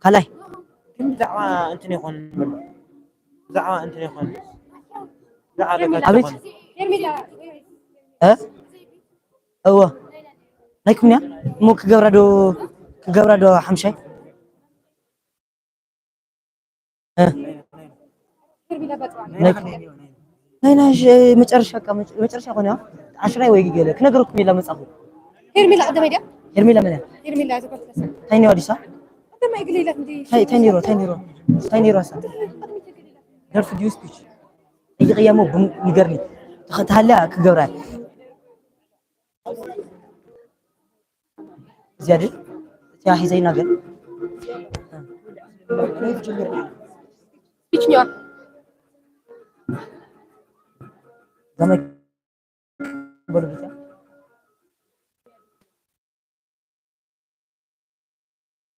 ሃላይ ግን ብዛዕባ እንትን ይኾን፣ ብዛዕባ እንትን ይኾን፣ ብዛዕባ ለካቲት ኣቤት። ይኾን። እ? እወ። ናይ ኩምንያ? እሞ ክገብራ ዶ፣ ክገብራ ዶ ሓምሻይ? እ። ናይ፣ ናይ፣ ናይ ሽ-፣ መጨረሻ፣ በቃ መጨ-፣ መጨረሻ ኮነ፣ ያ? ዓሽራይ ወይ ገለ ክነግረኩም ኢላ መጻኹ። ሄርሜላ ቀዳማይ ድያ? ሄርሜላ መን እያ? ሄርሜላ ዘኮርኩ ተሰብ። ታይኒ ኣዲሳ? ቀዳማይ ግለ ኢላት እንዲ ታይ፣ ታይኒ ሮ፣ ታይኒ ሮ። ታይኒ ሮ ኣሳ። ደርፊ ድዩ ስፒች? ጠይቕያ እሞ ብም-፣ ንገርኒ። ተኸ-፣ ተሃልያ ክገብራ። እዚኣ ድዩ? እቲኣ ሒዘ ይናገር። ይችኛዋ። ዘመድ በሉ ብቻ።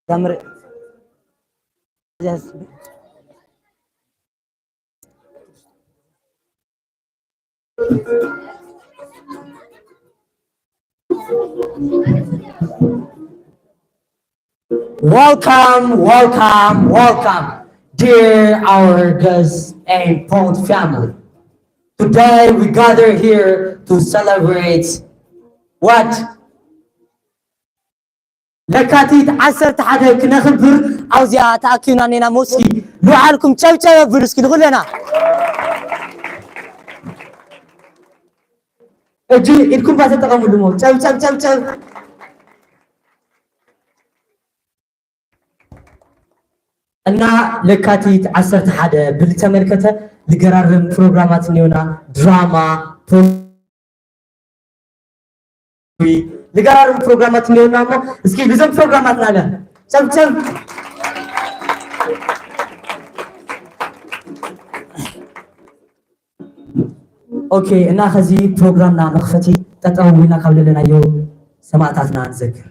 ዘምር-፣ እዚኣ Welcome, welcome, welcome, dear our guests and Pound family. Today we gather here to celebrate what ለካቲት ዓሰርተ ሓደ ክነኽብር ኣብዚኣ ተኣኪብና እኔና። ሞስኪ ንባዕልኩም ጨብጨብ ኣብሉ እስኪ ንኹለና። እጂ ኢድኩም ባ ተጠቐምሉ እሞ። ጨብ፣ ጨብ፣ ጨብ፣ ጨብ። እና ለካቲት ዓሰርተ ሓደ ብልተመልከተ ልገራርም ፕሮግራማት እኒዮና፣ ድራማ፣ ፖ-፣ ልገራርም ፕሮግራማት እኒዮና እሞ እስኪ ብዞም ፕሮግራማት ናለ ጨብጨብ። ኦኬ፣ እና ከዚ ፕሮግራምና መኽፈቲ ጠጠው ኢልና ካብ ለለናዮ ሰማእታትና ንዘክር።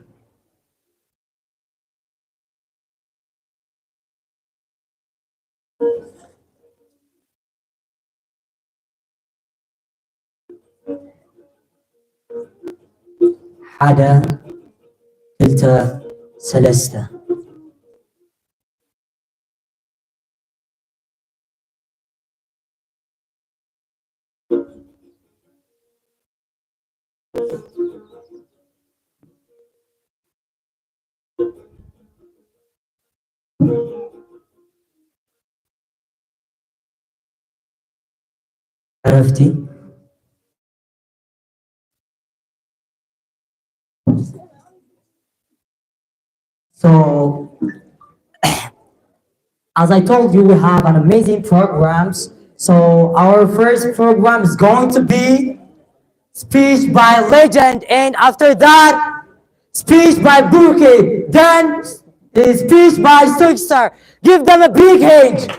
ሓደ፣ ክልተ፣ ሰለስተ። ዕረፍቲ። So, as I told you, we have an amazing programs. So our first program is going to be speech by legend, and after that, speech by Burke, then, uh, speech by Six Star. Give them a big hand.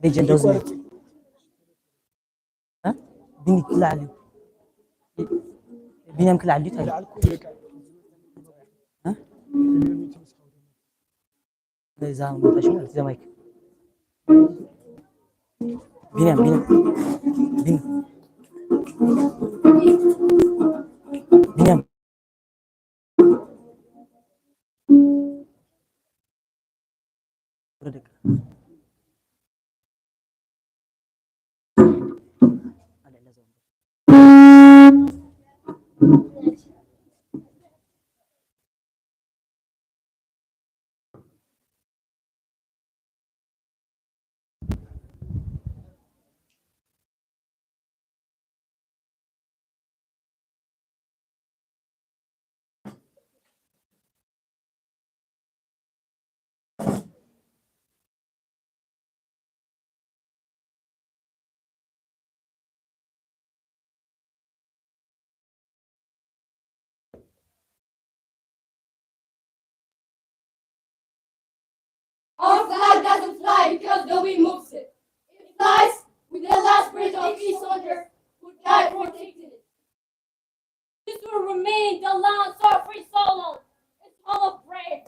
ሌጀንድ ኦፍ ዘ ናይት። እ? ቢኒ ክልዓል እዩ። ቢንያም ክልዓል እዩ፣ ታይ? እ? እዛ መጣሽ ማለት እዛ ማይክ። ቢንያም፣ ቢንያም፣ ቢኒ። ቢንያም። Our flag doesn't fly because the wind moves it. It flies with the last breath of each soldier who died protecting it. This will remain the land so free, so long. It's all of brave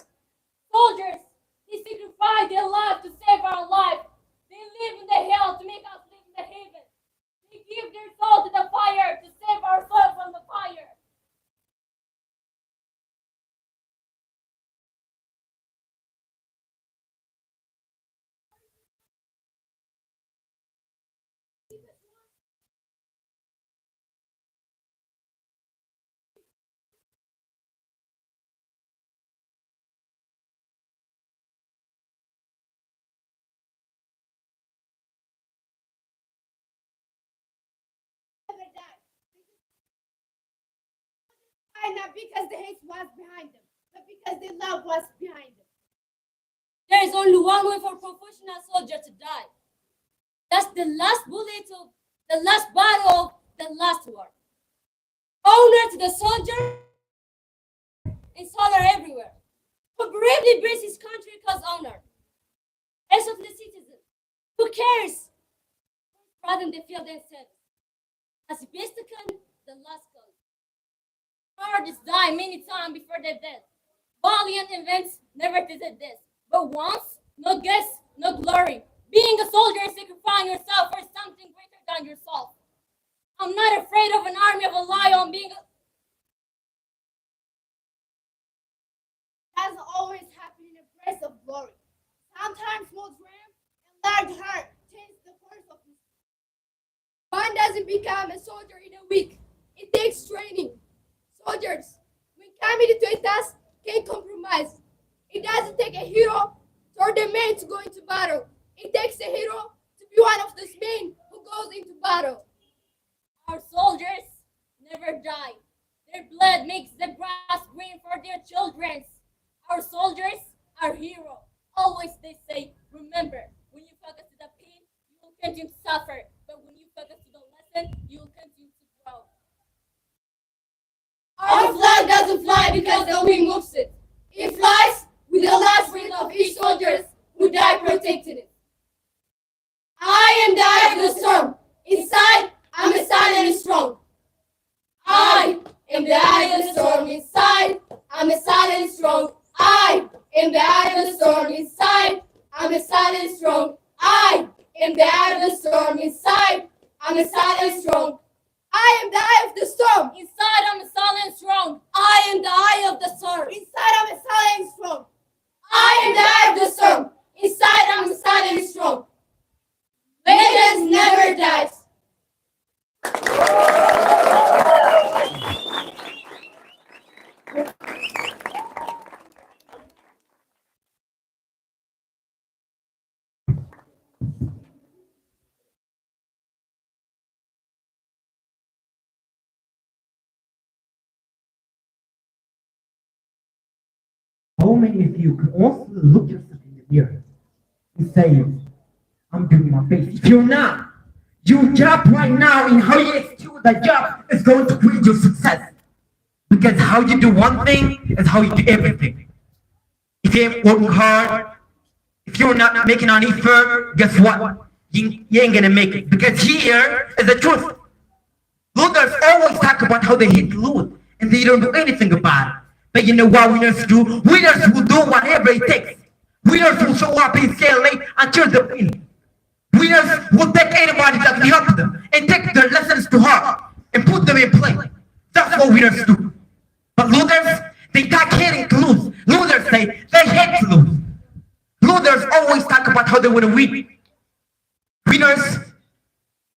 soldiers. They sacrifice their life to save our life. They live Not because the hate was behind them, but because the love was behind them. There is only one way for professional soldier to die. That's the last bullet of the last battle of the last war. Honor to the soldier and soldier everywhere who bravely brings his country cause honor. As of the citizen who cares rather than feel themselves as best can the last call. Cowards die many times before their death. Valiant events never visit death, but once, no guess, no glory. Being a soldier is sacrificing yourself for something greater than yourself. I'm not afraid of an army of a lion being a doesn't always happen in a burst of glory. Sometimes small dream and large heart change the course of history. One doesn't become a soldier in a week. It takes training. Soldiers, when committed to a task, can compromise. It doesn't take a hero to order men to go into battle. It takes a hero to be one of those men who goes into battle. Our soldiers never die. Their blood makes the grass green for their children's. Our soldiers are hero. Always they say, remember, when you focus to the pain, you will continue to suffer. But when you focus to the lesson, you will continue to grow. Our flag doesn't fly because the wind moves it. It flies with the last breath of each soldier who died protecting it. I am the eye of the storm. Inside, I'm a silent and strong. I am the eye of the storm. Inside, I'm a silent and strong. I am the eye of the storm. Inside, I'm a silent and strong. I am the eye of the storm. Inside, I'm a silent and strong. I am the eye of the storm. Inside, I'm a silent and strong. I am the eye of the storm. Inside, I'm a silent and strong. I am the eye of the storm. Inside, I'm a silent and strong. Legends never dies. How many of you can also look yourself in the mirror and say, I'm doing my best? If you're not, your job right now and how you execute that job is going to create your success. Because how you do one thing is how you do everything. If you ain't working hard, if you're not making an effort, guess what? You, you ain't gonna make it. Because here is the truth. Losers always talk about how they hate to lose and they don't do anything about it. But you know what winners do? Winners will do whatever it takes. Winners will show up and stay late until the end. Winners will take anybody that can help them and take their lessons to heart and put them in play. That's what winners do. But losers, they talk hating to lose. Losers say they hate to lose. Losers always talk about how they want to win. Winners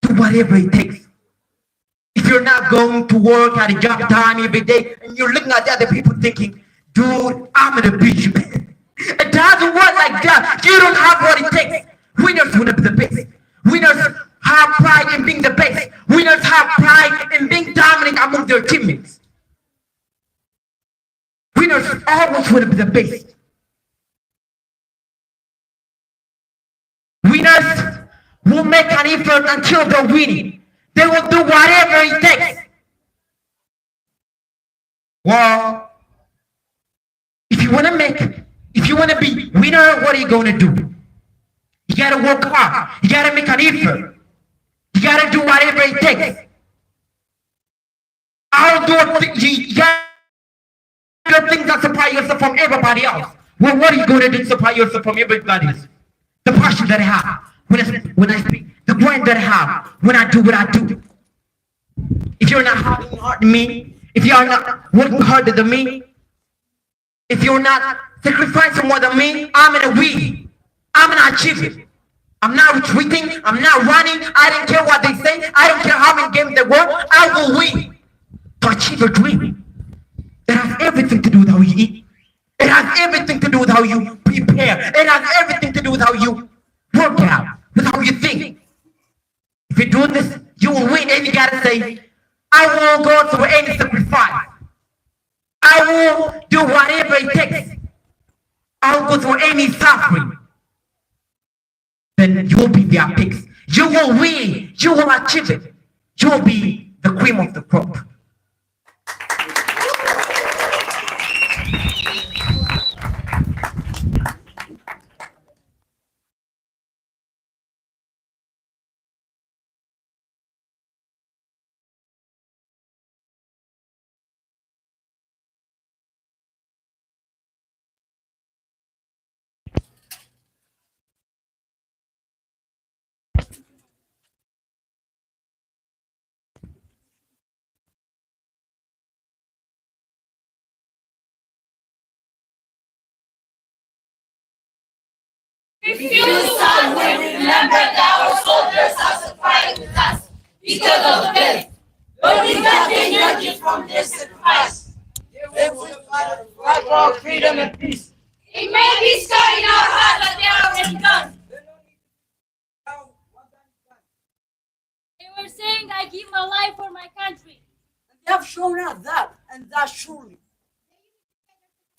do whatever it takes. If you're not going to work at a job time every day and you're looking at the other people thinking, dude, I'm in a bitch, man. It doesn't work like that. You don't have what it takes. Winners want to be the best. Winners have pride in being the best. Winners have pride in being dominant among their teammates. Winners always want to be the best. Winners will make an effort until they're winning. They will do whatever it takes. Well, if you want to make, if you want to be winner, what are you going to do? You got to work hard. You got to make an effort. You got to do whatever it takes. I'll do a thing. You, you got to do things that separate yourself from everybody else. Well, what are you going to do to separate yourself from everybody else? The passion that I have when I, when I speak, the grind that I have when I do what I do. If you're not having heart in me, if you are not working harder than me, if you're not sacrificing more than me, I'm gonna win. I'm gonna achieve it. I'm not retreating. I'm not running. I don't care what they say. I don't care how many games they won. I will win to achieve a dream. It has everything to do with how you eat. It has everything to do with how you prepare. It has everything to do with how you work out, with how you think. If you do this, you will win. And you gotta say, I won't go through any sacrifice. I will do whatever it takes. I'll go through any suffering. Then you will be the apex. You will win. You will achieve it. You will be the cream of the crop. Refuse, son, we remember that our soldiers are suffering with us because of death. But we got the energy from their sacrifice. They will fight for our freedom and peace. It may be scar in our heart, but they are already gone. They were saying, "I give my life for my country." And they have shown us that, and that surely.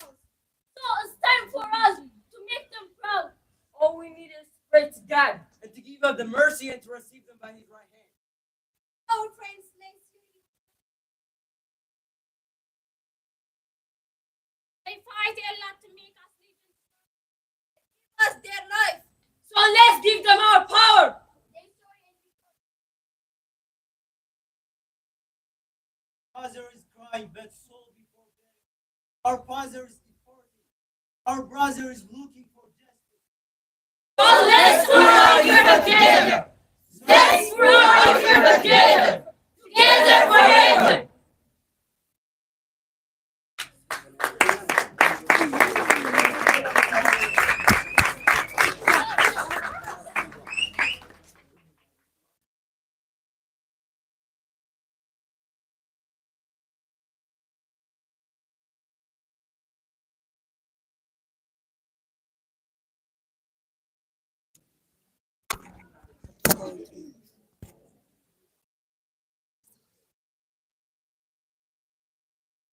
So it's time for us to make them proud. All we need is to pray to God and to give us the mercy and to receive them by His right hand. Our friends, let's They fight a lot to make us live in us their life. So let's give them our power. Father is crying, but soul before death. Our father is departing. Our brother is looking for justice. So let's put our effort together. Let's put our effort together. Together forever.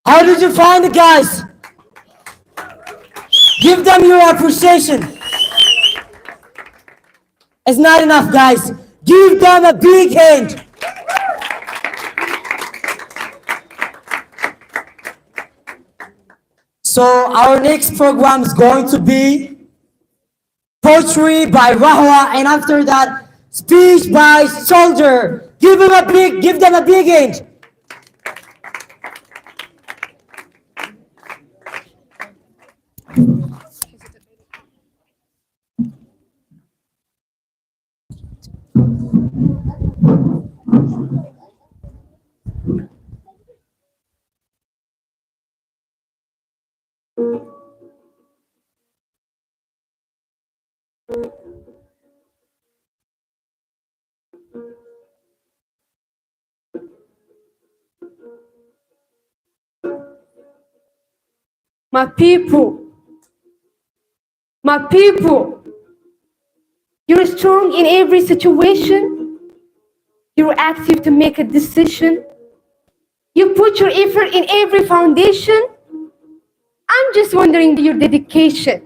How did you find it, guys? Give them your appreciation. It's not enough, guys. Give them a big hand. So our next program is going to be poetry by Rahwa, and after that, speech by Soldier. Give him a big, give them a big hand. My people, my people, you're strong in every situation. You're active to make a decision. You put your effort in every foundation. I'm just wondering your dedication.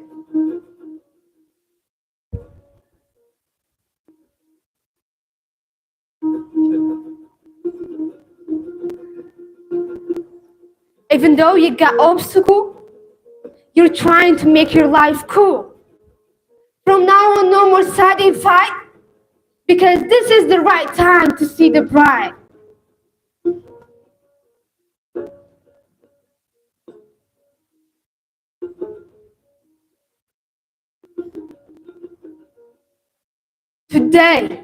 Even though you got obstacle, you're trying to make your life cool. From now on, no more sudden fight, because this is the right time to see the bright. Today,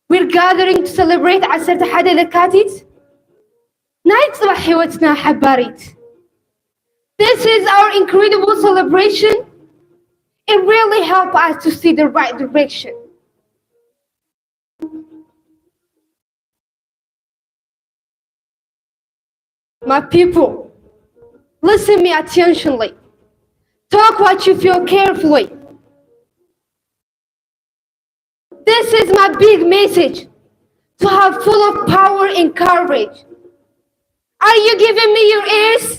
we're gathering to celebrate ዓሰርተ ሓደ ለካቲት፣ ናይ ጽባሕ ህይወትና ሓባሪት። This is our incredible celebration. It really helped us to see the right direction. My people, listen me attentionally. Talk what you feel carefully. This is my big message to have full of power and courage. Are you giving me your ears?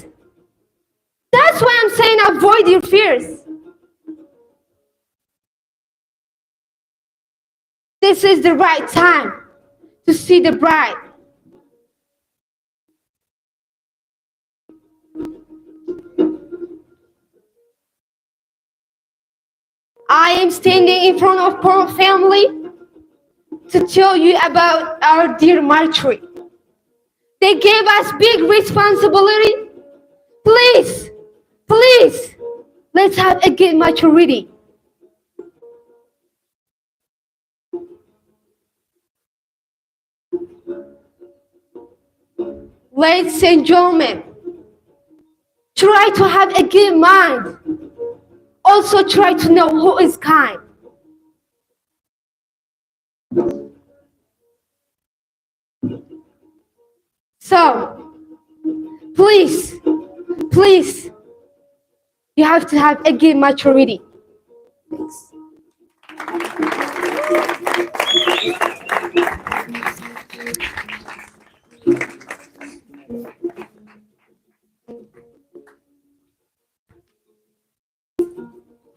That's why I'm saying avoid your fears. This is the right time to see the bright. I am standing in front of Poro family to tell you about our dear Marjorie. They gave us big responsibility. Please, please, let's have a good maturity. Ladies and gentlemen, try to have a good mind. Also try to know who is kind. So, please, please, you have to have a good maturity. Thanks.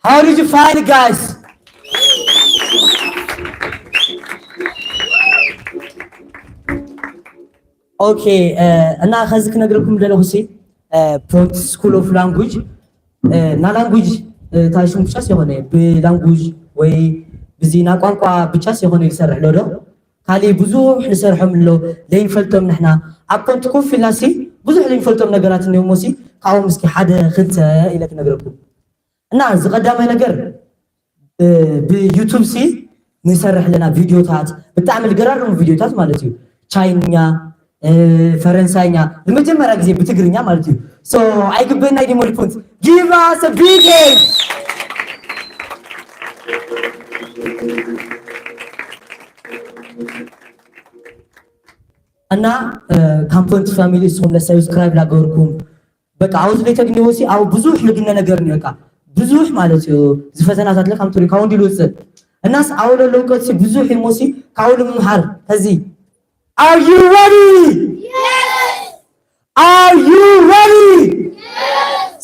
How did you find it, guys? Okay, uh, እና ከዚ ክነግረኩም ደለኹ ሲ ፖንት ስኩል ኦፍ ላንጉጅ እና ላንጉጅ እንታይ ሽሙ ብቻስ የኾነ ብላንጉጅ ወይ ብዚ ና ቋንቋ ብቻስ የኾነ ይሰርሕ ሎ ዶ ካሊእ ብዙሕ ንሰርሖም ኣሎ ለይንፈልጦም ንሕና ኣብ ፖንት ኮፍ ኢልና ሲ ብዙሕ ለይንፈልጦም ነገራት እኒኦሞ ሲ ካብኦም እስኪ ሓደ ክልተ ኢለ ክነግረኩም እና እዚ ቀዳማይ ነገር ብዩቱብ ሲ ንሰርሕ ኣለና ቪድዮታት ብጣዕሚ ዝገራርሙ ቪድዮታት ማለት እዩ ቻይንኛ ፈረንሳይኛ ንመጀመርያ ግዜ ብትግርኛ ማለት እዩ so ኣይግበና ዲሞ ሪፖንት give us a big hand እና ካምፖንት ፋሚሊ እስኹም ለሰብስክራይብ ላገበርኩም በቃ ኣብዚ ቤተ ግንቦት ኣብ ብዙሕ ልግነ ነገር እኒኦ በቃ ብዙሕ ማለት እዩ ዝፈተናታት ለካም ትሪ ካውንዲ ልውፅእ እናስ ኣብ ለለው ቀልሲ ብዙሕ ይሞሲ ካብኡ ንምምሃር ከዚ Are you ready? Are you ready?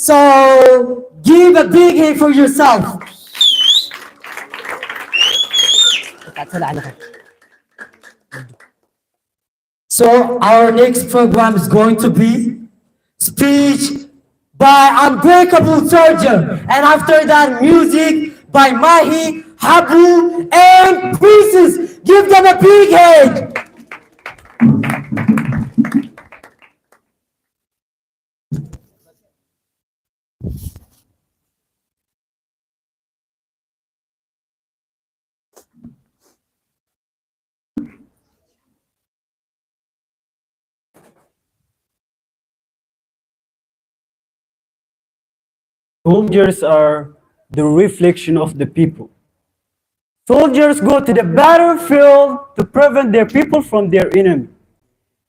So give a big hand for yourself. So our next program is going to be speech by Unbreakable Soldier, and after that, music by Mahi, Habu, and Princess. Give them a big hand. Soldiers are the reflection of the people. Soldiers go to the battlefield to prevent their people from their enemy,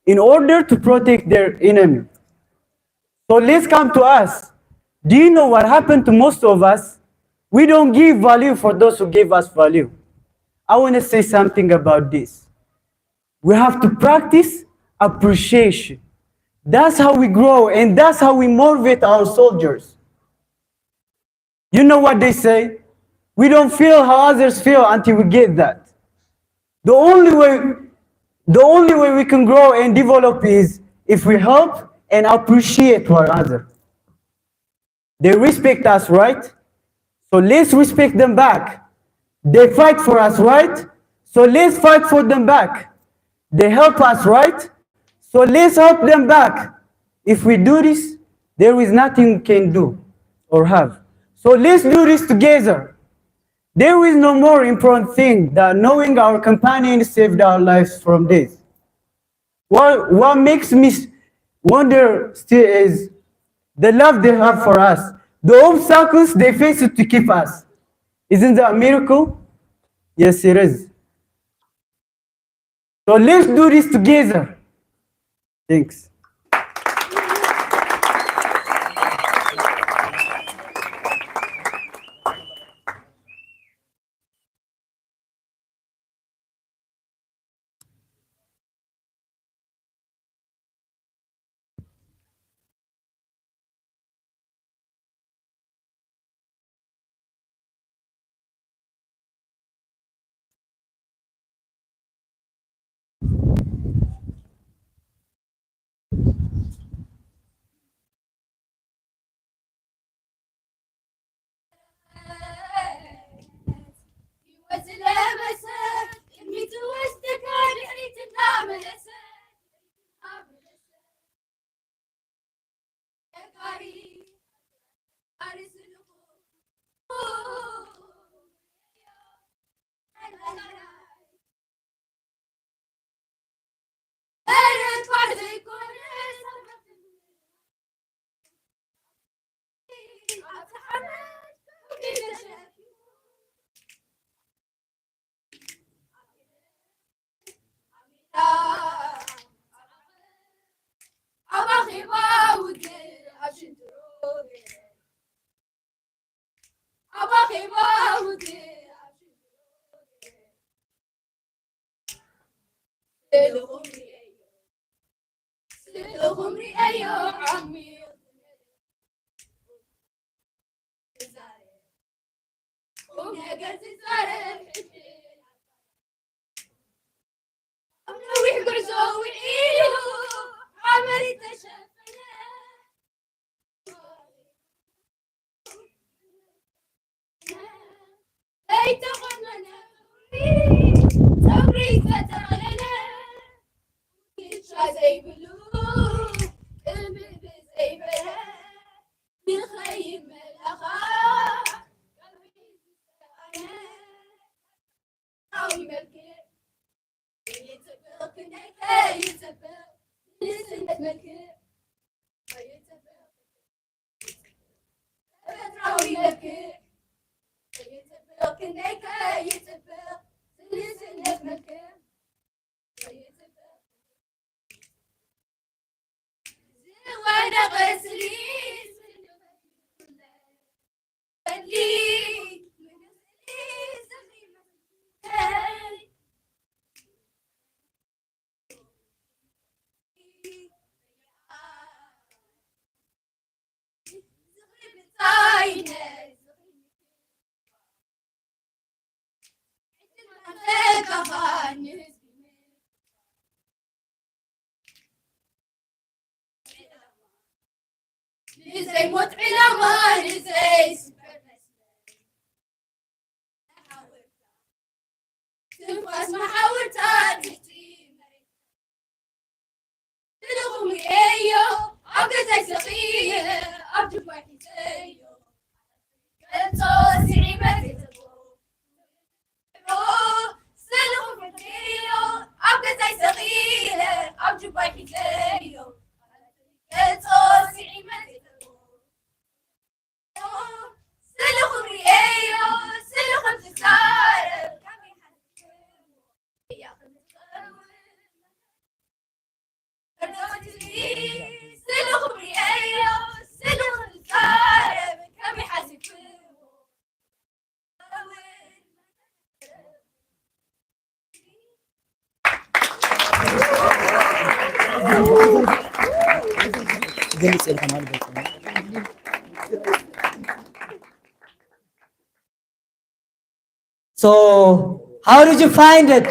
in order to protect their enemy. So let's come to us. Do you know what happened to most of us? We don't give value for those who give us value. I want to say something about this. We have to practice appreciation. That's how we grow and that's how we motivate our soldiers. You know what they say? We don't feel how others feel until we get that. The only way the only way we can grow and develop is if we help and appreciate one another. They respect us, right? So let's respect them back. They fight for us, right? So let's fight for them back. They help us, right? So let's help them back. If we do this, there is nothing we can do or have. So let's do this together. There is no more important thing than knowing our companions saved our lives from death. What, what makes me wonder still is the love they have for us, the obstacles they face to keep us. Isn't that a miracle? Yes, it is. So let's do this together. Thanks. ስእልኹም ርእየዮ፣ ስእልኹም ርእየዮ ዓሚቕ ዝመልእ ክዛረብ ቁም ነገር ዝዛረብ ዕድል ኣብ ነዊሕ ጉዕዞ ውዒሉ ሓመድ ተሸፈነ። ከይተቖነነ ጸጉሪ ዝተጠቕለለ ኩትቻ ዘይብሉ ቅምብል ዘይበለ ንኸይድ መላኻ ቀብሪ ዝተሰኣነ። ተፈጥሮኣዊ መልክዕ ከይጽብቕ ክንደይ ከይጽብቕ ንስነት መልክዕ ከይጽብቕ ተፈጥሮኣዊ መልክዕ ከይጽብቕ ክንደይ ከይጽብቕ ንስነት መልክዕ ከይጽብቕ ዝወደቐ ስሊ ንዘይሞት ዕላማ ንዘይስበር መስመር ትንፋስ መሓውርታ ትሕቲ መሬት ስእልኹም ርእየዮ ኣብ ገዛይ ሰቒለ ኣብ ጅባይ ሒዘዮ ገልጾ ስዒበ ዘይተቦ ስእልኹም ርእየዮ ኣብ ገዛይ ሰቒለ ኣብ ጅባይ ሒዘዮ ገልጾ ስዒበ ዘይተቦ ስእልኹም ርእየዮ ስእልኹም ትዛረብ ከመይ ሓሲብክዎ እያ ከም ትዛረብ So, how did you find it?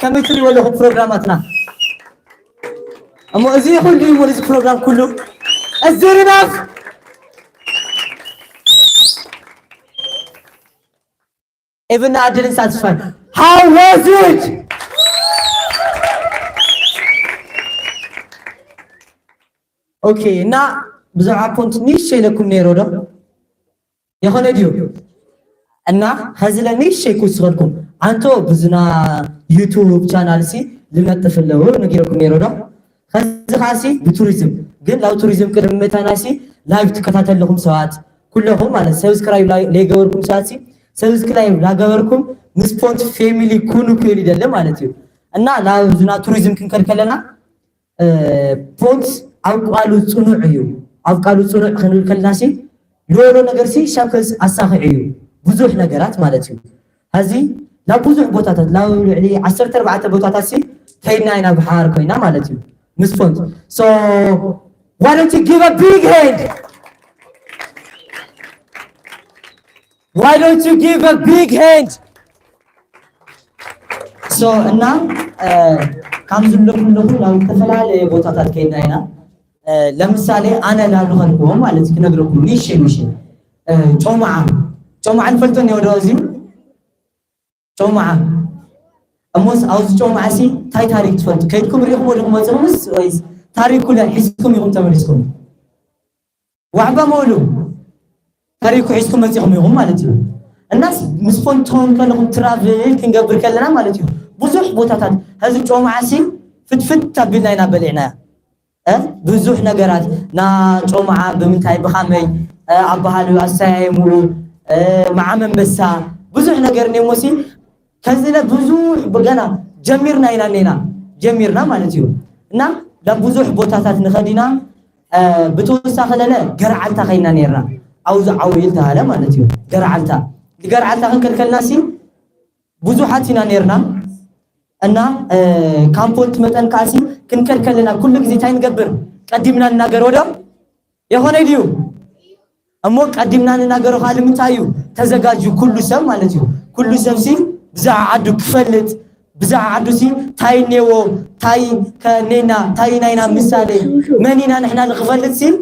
ከመይ ትሪእዎ ኣለኹም ፕሮግራማትና? እሞ እዚ ኩሉ እዩ፣ እዚ ፕሮግራም ኩሉ። Is it enough? Even I didn't satisfy. How was it? Okay, እና ብዛዕባ ፖንት ንእሽተይ ኢለኩም ነይረ ዶ? የኾነ ድዩ? እና ኸዚ ለንእሽተይ ክውስኸልኩም። ኣንቶ ብዙና ዩቱብ ቻናል ሲ ልነጥፍ ኣለዉ ነጊረኩም ነይረ ዶ? ኸዚ ኸዓ ሲ ብቱሪዝም ግን ናብ ቱሪዝም ቅድሚ ምእታና ሲ ላይቭ ትከታተል ኣለኹም ሰባት ኩለኹም ማለት ሰብስክራይብ ለይገበርኩም ሰባት ሲ ሰብስክራይብ ላገበርኩም ምስ ፖንት ፌሚሊ ኩኑ ክብል ይደሊ ማለት እዩ። እና ናብ ዝና ቱሪዝም ክንከድ ከለና ፖንት ኣብ ቃሉ ጽኑዕ እዩ። ኣብ ቃሉ ጽኑዕ ክንብል ከለና ሲ ልወሎ ነገር ሲ ሻክስ ኣሳኺዕ እዩ። ብዙሕ ነገራት ማለት እዩ። ሀዚ ናብ ብዙሕ ቦታታት ናብ ልዕሊ ዓሰርተ ኣርባዕተ ቦታታት ሲ ከይድና ኢና ብሓባር ኮይና ማለት እዩ ምስ ፎንት so why don't you give a big hand why don't you give a big hand so እና ካብ ዝለኹ ኣለኹ ናብ ዝተፈላለየ ቦታታት ከይድና ኢና ለምሳሌ ኣነ ናብ ዝኸድክዎም ማለት ክነግረኩም ንእሽተይ ንእሽተይ ጮማዓ ጮማዓ ንፈልጦ እኒኦ ዶ እዚ ጮማዓ እሞስ ኣብዚ ጮማዓ ሲ እንታይ ታሪክ ትፈልጡ ከይድኩም ሪኹም ወዲኹም መፅኹምስ ወይስ ታሪኩ ለ ሒዝኩም ኢኹም ተመሊስኩም ዋዕባ መውሉ ታሪኩ ሒዝኩም መፂኹም ኢኹም ማለት እዩ እናስ ምስ ፎንቶን ከለኹም ትራቭል ክንገብር ከለና ማለት እዩ ብዙሕ ቦታታት ሀዚ ጮማዓ ሲ ፍትፍት ኣቢልና ኢና በሊዕናያ ብዙሕ ነገራት ና ጮምዓ ብምንታይ ብኻመይ ኣባሃሉ ኣሰያየምኡ መዓም ኣንበሳ ብዙሕ ነገር እኒኦሞ ሲ ከዚ ለ ብዙሕ ገና ጀሚርና ኢና እኒና ጀሚርና ማለት እዩ እና ናብ ብዙሕ ቦታታት ንኸድ ኢና ብተወሳኺ ለለ ገርዓልታ ኸይና ነርና ኣብዚ ዓውይል ተሃለ ማለት እዩ ገርዓልታ ንገርዓልታ ክንከልከልና ሲ ብዙሓት ኢና ነርና። እና ካምፖንት መጠን ከዓሲ ክንከልከልና ኩሉ ግዜ እንታይ ንገብር? ቀዲምና ንናገር ወዶ የኾነ ድዩ? እሞ ቀዲምና ንናገሮ ካልእ ምንታይ እዩ? ተዘጋጁ ኩሉ ሰብ ማለት እዩ። ኩሉ ሰብ ሲ ብዛዕባ ዓዱ ክፈልጥ፣ ብዛዕባ ዓዱ ሲ ታይ እኔዎ፣ ታይ ከኔና፣ ታይ ናይና ምሳሌ፣ መን ኢና ንሕና ንክፈልጥ ሲ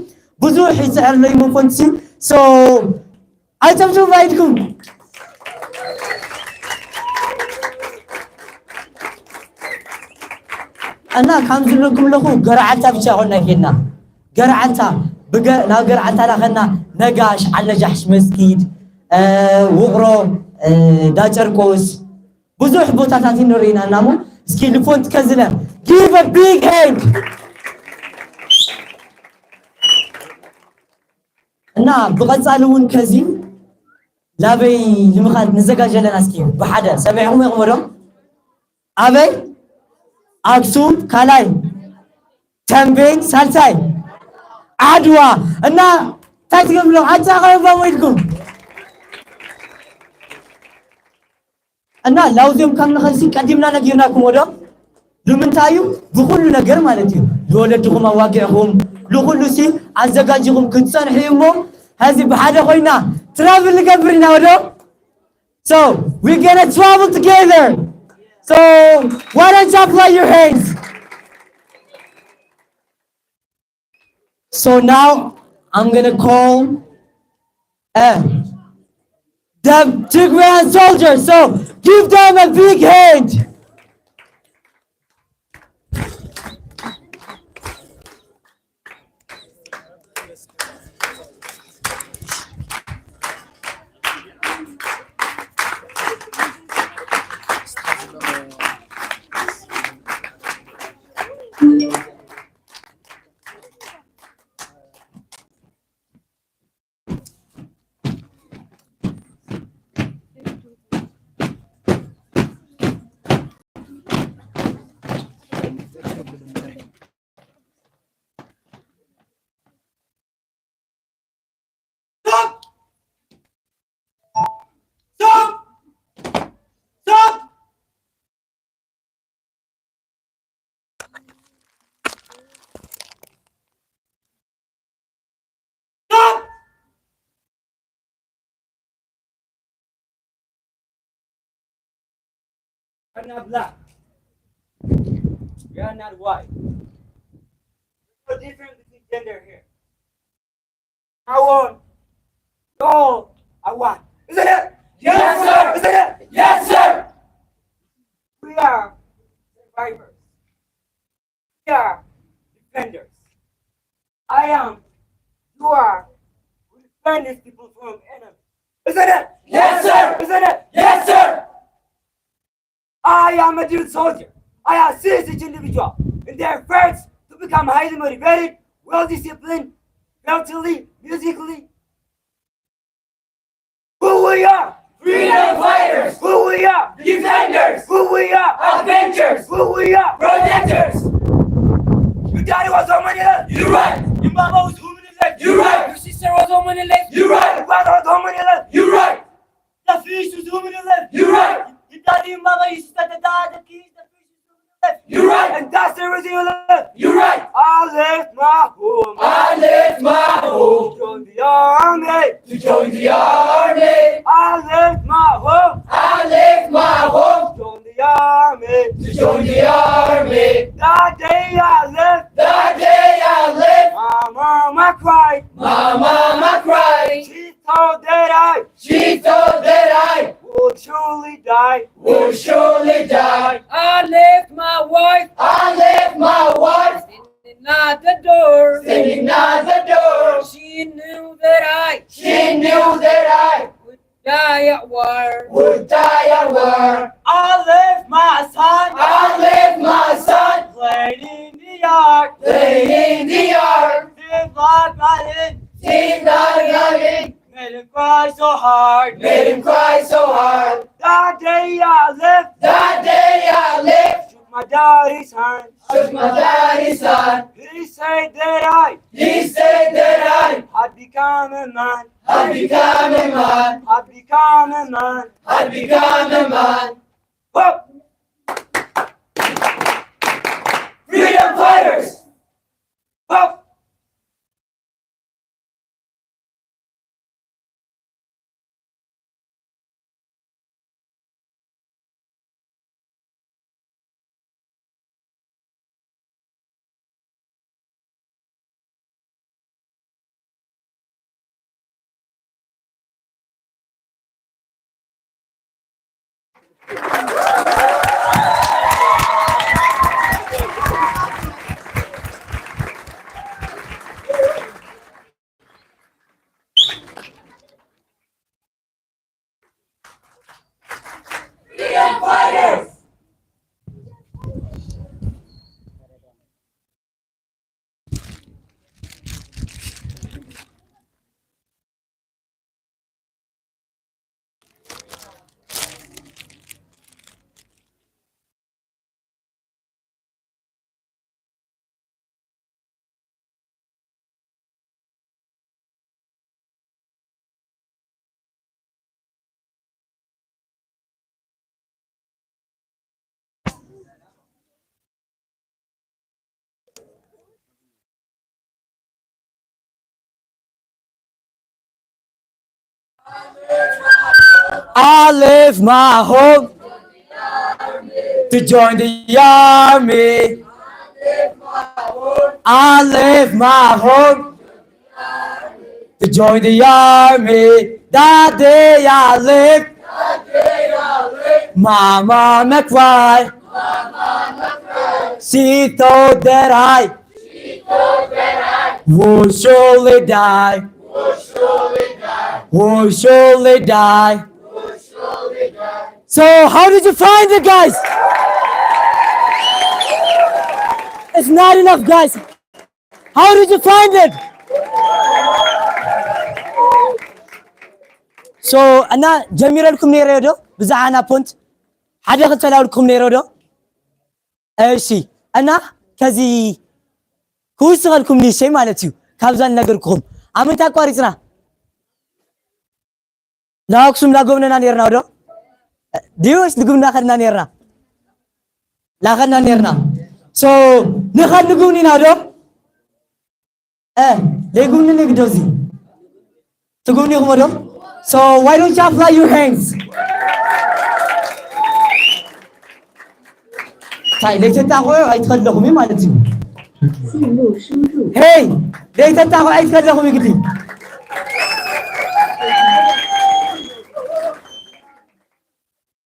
ብዙሕ ይፅዕር ኣሎ ይመኮንት ሲ። So ኣይተምቱ ባይድኩም እና ከም ዝብለኩም ኣለኹ። ገርዓልታ ብቻ ኮና ይሄድና። ገርዓልታ ብገ ናብ ገርዓልታ ላኸና። ነጋሽ፣ ዓለጃሕሽ መስጊድ፣ ውቕሮ፣ ዳጨርቆስ፣ ብዙሕ ቦታታት ንርኢና እናሞ እስኪ ልፎንት ከዝለ give a big hand። እና ብቐጻሊ እውን ከዚ ላበይ ንምኻድ ንዘጋጀ ኣለና? እስኪ ብሓደ ሰሚዕኹም ኢኹም ዶ? ኣበይ? ኣክሱም ካልኣይ፣ ተምቤን ሳልሳይ፣ ዓድዋ። እና እንታይ ትገብሩ? ኣጫቐባ ወይድኩም እና ላውዚዮም ካብ ንኸልሲ ቀዲምና ነጊርናኩም ወዶ ንምንታይ እዩ? ብኹሉ ነገር ማለት እዩ። ንወለድኹም ኣዋጊዕኹም ንኹሉ ሲ ኣዘጋጅኹም ክትጸንሑ እዩ እሞ፣ ሀዚ ብሓደ ኮይና ትራቭል ንገብር ኢና ወዶ። So we gonna travel together. So why don't you clap your hands? So now I'm gonna call uh, the Tigrayan soldiers. So give them a big hand. You're not black. You're not white. There's no difference between gender here. I want. Y'all, I want. Isn't it? Yes, sir. Isn't it? Yes, sir. We are survivors. We are defenders. I am. You are. We defend these people from enemy. Isn't it? Yes, sir. Isn't it? Yes, sir. I am a dude soldier. I assist each individual in their efforts to become highly motivated, well disciplined, mentally, musically. Who we are? Freedom fighters. Who we are? Defenders. Who we are? Avengers. Who we are? Protectors. Your daddy was on money left. You're right. Your mama was on money left. You're right. Your sister was on money left. You're right. Your brother was on money left. You're right. The fish was on money left. You're right. Your daddy and mama used to take the dog, the kids, the fish was on money left. You're right. And that's the reason you left. You're right. I left my home. I left my home. To join the army. To join the army. I left my home. I left my home. To join the army. To join the army. That day I left. That day I left. My mama cried. My mama cried. She thought that I. She thought that I. Would surely die. Would surely die. I left my wife. I left my wife. Standing at the door. Standing at the door. She knew that I. She knew that I. Would die at war. Would die at war. I left my son. I left my son. Playing in the yard. Playing in the yard. Seems like my end. Seems like my end. Made him cry so hard. Made him cry so hard. That day I left. That day I left. Shook Adari-san. Shut Madari-san. He said that I. He said that I. Have become a man. Have become a man. Have become a man. Have become a man. Whoop! Freedom fighters! Whoop! I left my home to join the army. I left my home to join the army. That day I left. Mama McFly. She thought that I would surely die. Would surely die. So how did you find it, guys? It's not enough, guys. How did you find it? So እና ጀሚረልኩም ነይረ ዶ? ብዛዕባ ና ፖንት ሓደ ክልተ ላውልኩም ነይረ ዶ? እሺ፣ እና ከዚ ክውስኸልኩም ንእሽተይ ማለት እዩ። ካብዛ ንነገርኩኹም ኣመንታ ኣቋሪፅና ላኩስም ላጎብነና ነርና ዶ? ድዩ ወይስ ልጉብና ከድና ነርና? ላኸድና ነርና። So ንኸድ ንጉብኒና ዶ? እ ለይጉብኒ ንግዶ እዚ ትጉብኒ ይኹም ዶ? So why don't you apply your hands? ታይ ለይተጣቆ ኣይትኸለኹም ማለት እዩ። ሄይ ለይተጣቆ ኣይትኸለኹም ይግዲ።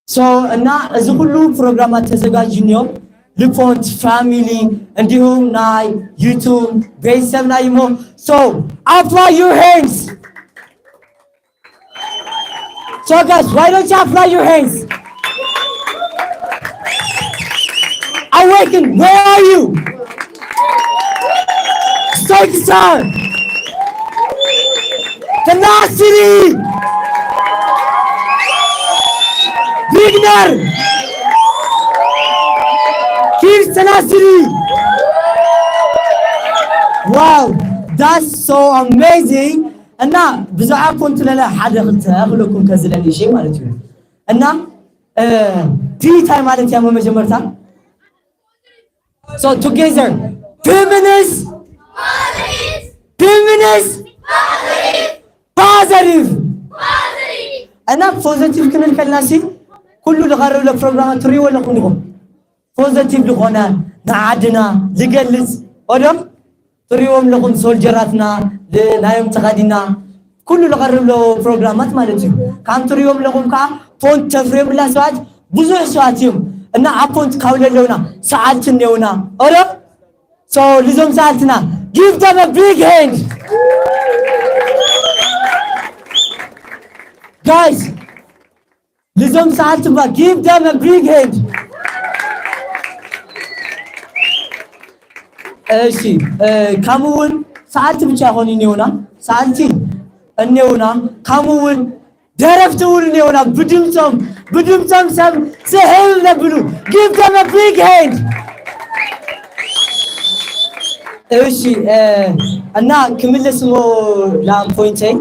So እና እዚ ኩሉ ፕሮግራማት ተዘጋጅ እዮም። ልፖንት ፋሚሊ እንዲሁም ናይ ዩቱብ ቤተሰብ ናይ እሞ። So apply your hands. So guys, why don't you apply your hands? Awaken, where are you? Satan! Tenacity! Vigner! Kids Tenacity! Wow, that's so amazing! እና ብዛዕባ ኮንትለለ ሓደ ክልተ ክለኩም ከዝለኒ እሺ ማለት እዩ። እና እ፣ ፒ ታይ ማለት እያ መጀመርታ? So together ፒ ሚንስ ፒ ሚንስ positive። እና ፖዘቲቭ ክንል ከልና ሲ ኩሉ ዝቐርብ ለ ፕሮግራማት ትሪእዎ ኣለኹም ዲኹም? ፖዘቲቭ ዝኾነ ንዓድና ዝገልጽ ኦዶ ትሪእዎም ኣለኹም ሶልጀራትና ናዮም ተኸዲና ኩሉ ዝቐርብ ለ ፕሮግራማት ማለት እዩ። ካም ትሪእዎም ኣለኹም ከዓ ፖንት ተፍርዮም ላ ሰባት ብዙሕ ሰባት እዮም እና ኣብ ፖንት ካብ ለለውና ሰዓልቲ እኔውና ኦዶ so ልዞም ሰዓልትና give them a big hand guys ልዞም ሰዓልቲ ባ give them a big hand እሺ ከምኡ እውን ሰዓልቲ ብቻ ይኾኑ እኔውና ሰዓልቲ እኔውና ከምኡ እውን ደረፍቲ እውን እኒኦና ብድምፆም ብድምፆም ሰብ ስሕብ ነብሉ። Give them a big hand። እሺ እ፣ እና ክምልስ ሞ ላም ፖይንተይ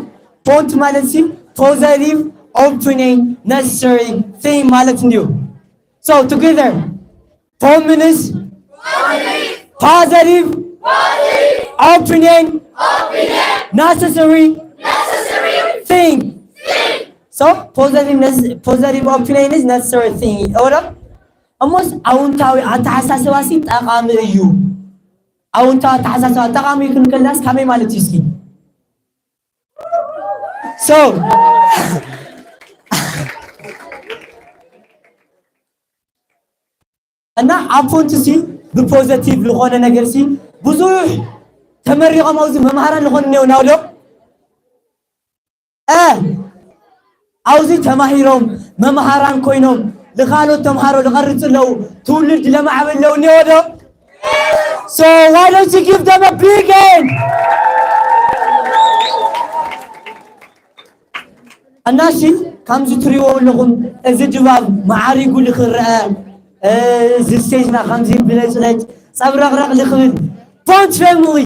ፖንት ማለት ሲ positive opinion necessary thing ማለት እንዲሁ። So together, four minutes, positive opinion necessary thing. So positive, positive opinion is necessary thing. ኦረ እሞስ ኣውንታዊ ኣተሓሳስባ ሲ ጠቓሚ እዩ። ኣውንታዊ ኣተሓሳስባ ጠቓሚ እዩ ክንከላስ ከመይ ማለት እዩ እስኪ? So እና ኣብ ፎንት ሲ ብፖዘቲቭ ዝኾነ ነገር ሲ ብዙሕ ተመሪቖም ኣብዚ መምሃራን ዝኾኑ እኒኦ ናውሎ እ ኣብዚ ተማሂሮም መምሃራን ኮይኖም ንኻልኦት ተምሃሮ ዝቐርፁ ኣለዉ፣ ትውልድ ለማዕብል ኣለዉ እኒኦ ዶ? So why don't you give them a big hand? እናሺ ከምዚ ትሪእዎ ኣለኹም እዚ ድባብ መዓሪጉ ልክረአ እዚ ስቴጅና ከምዚ ብለጭለጭ ጸብረቕረቕ ልክብል ፎንት ፌምሊ።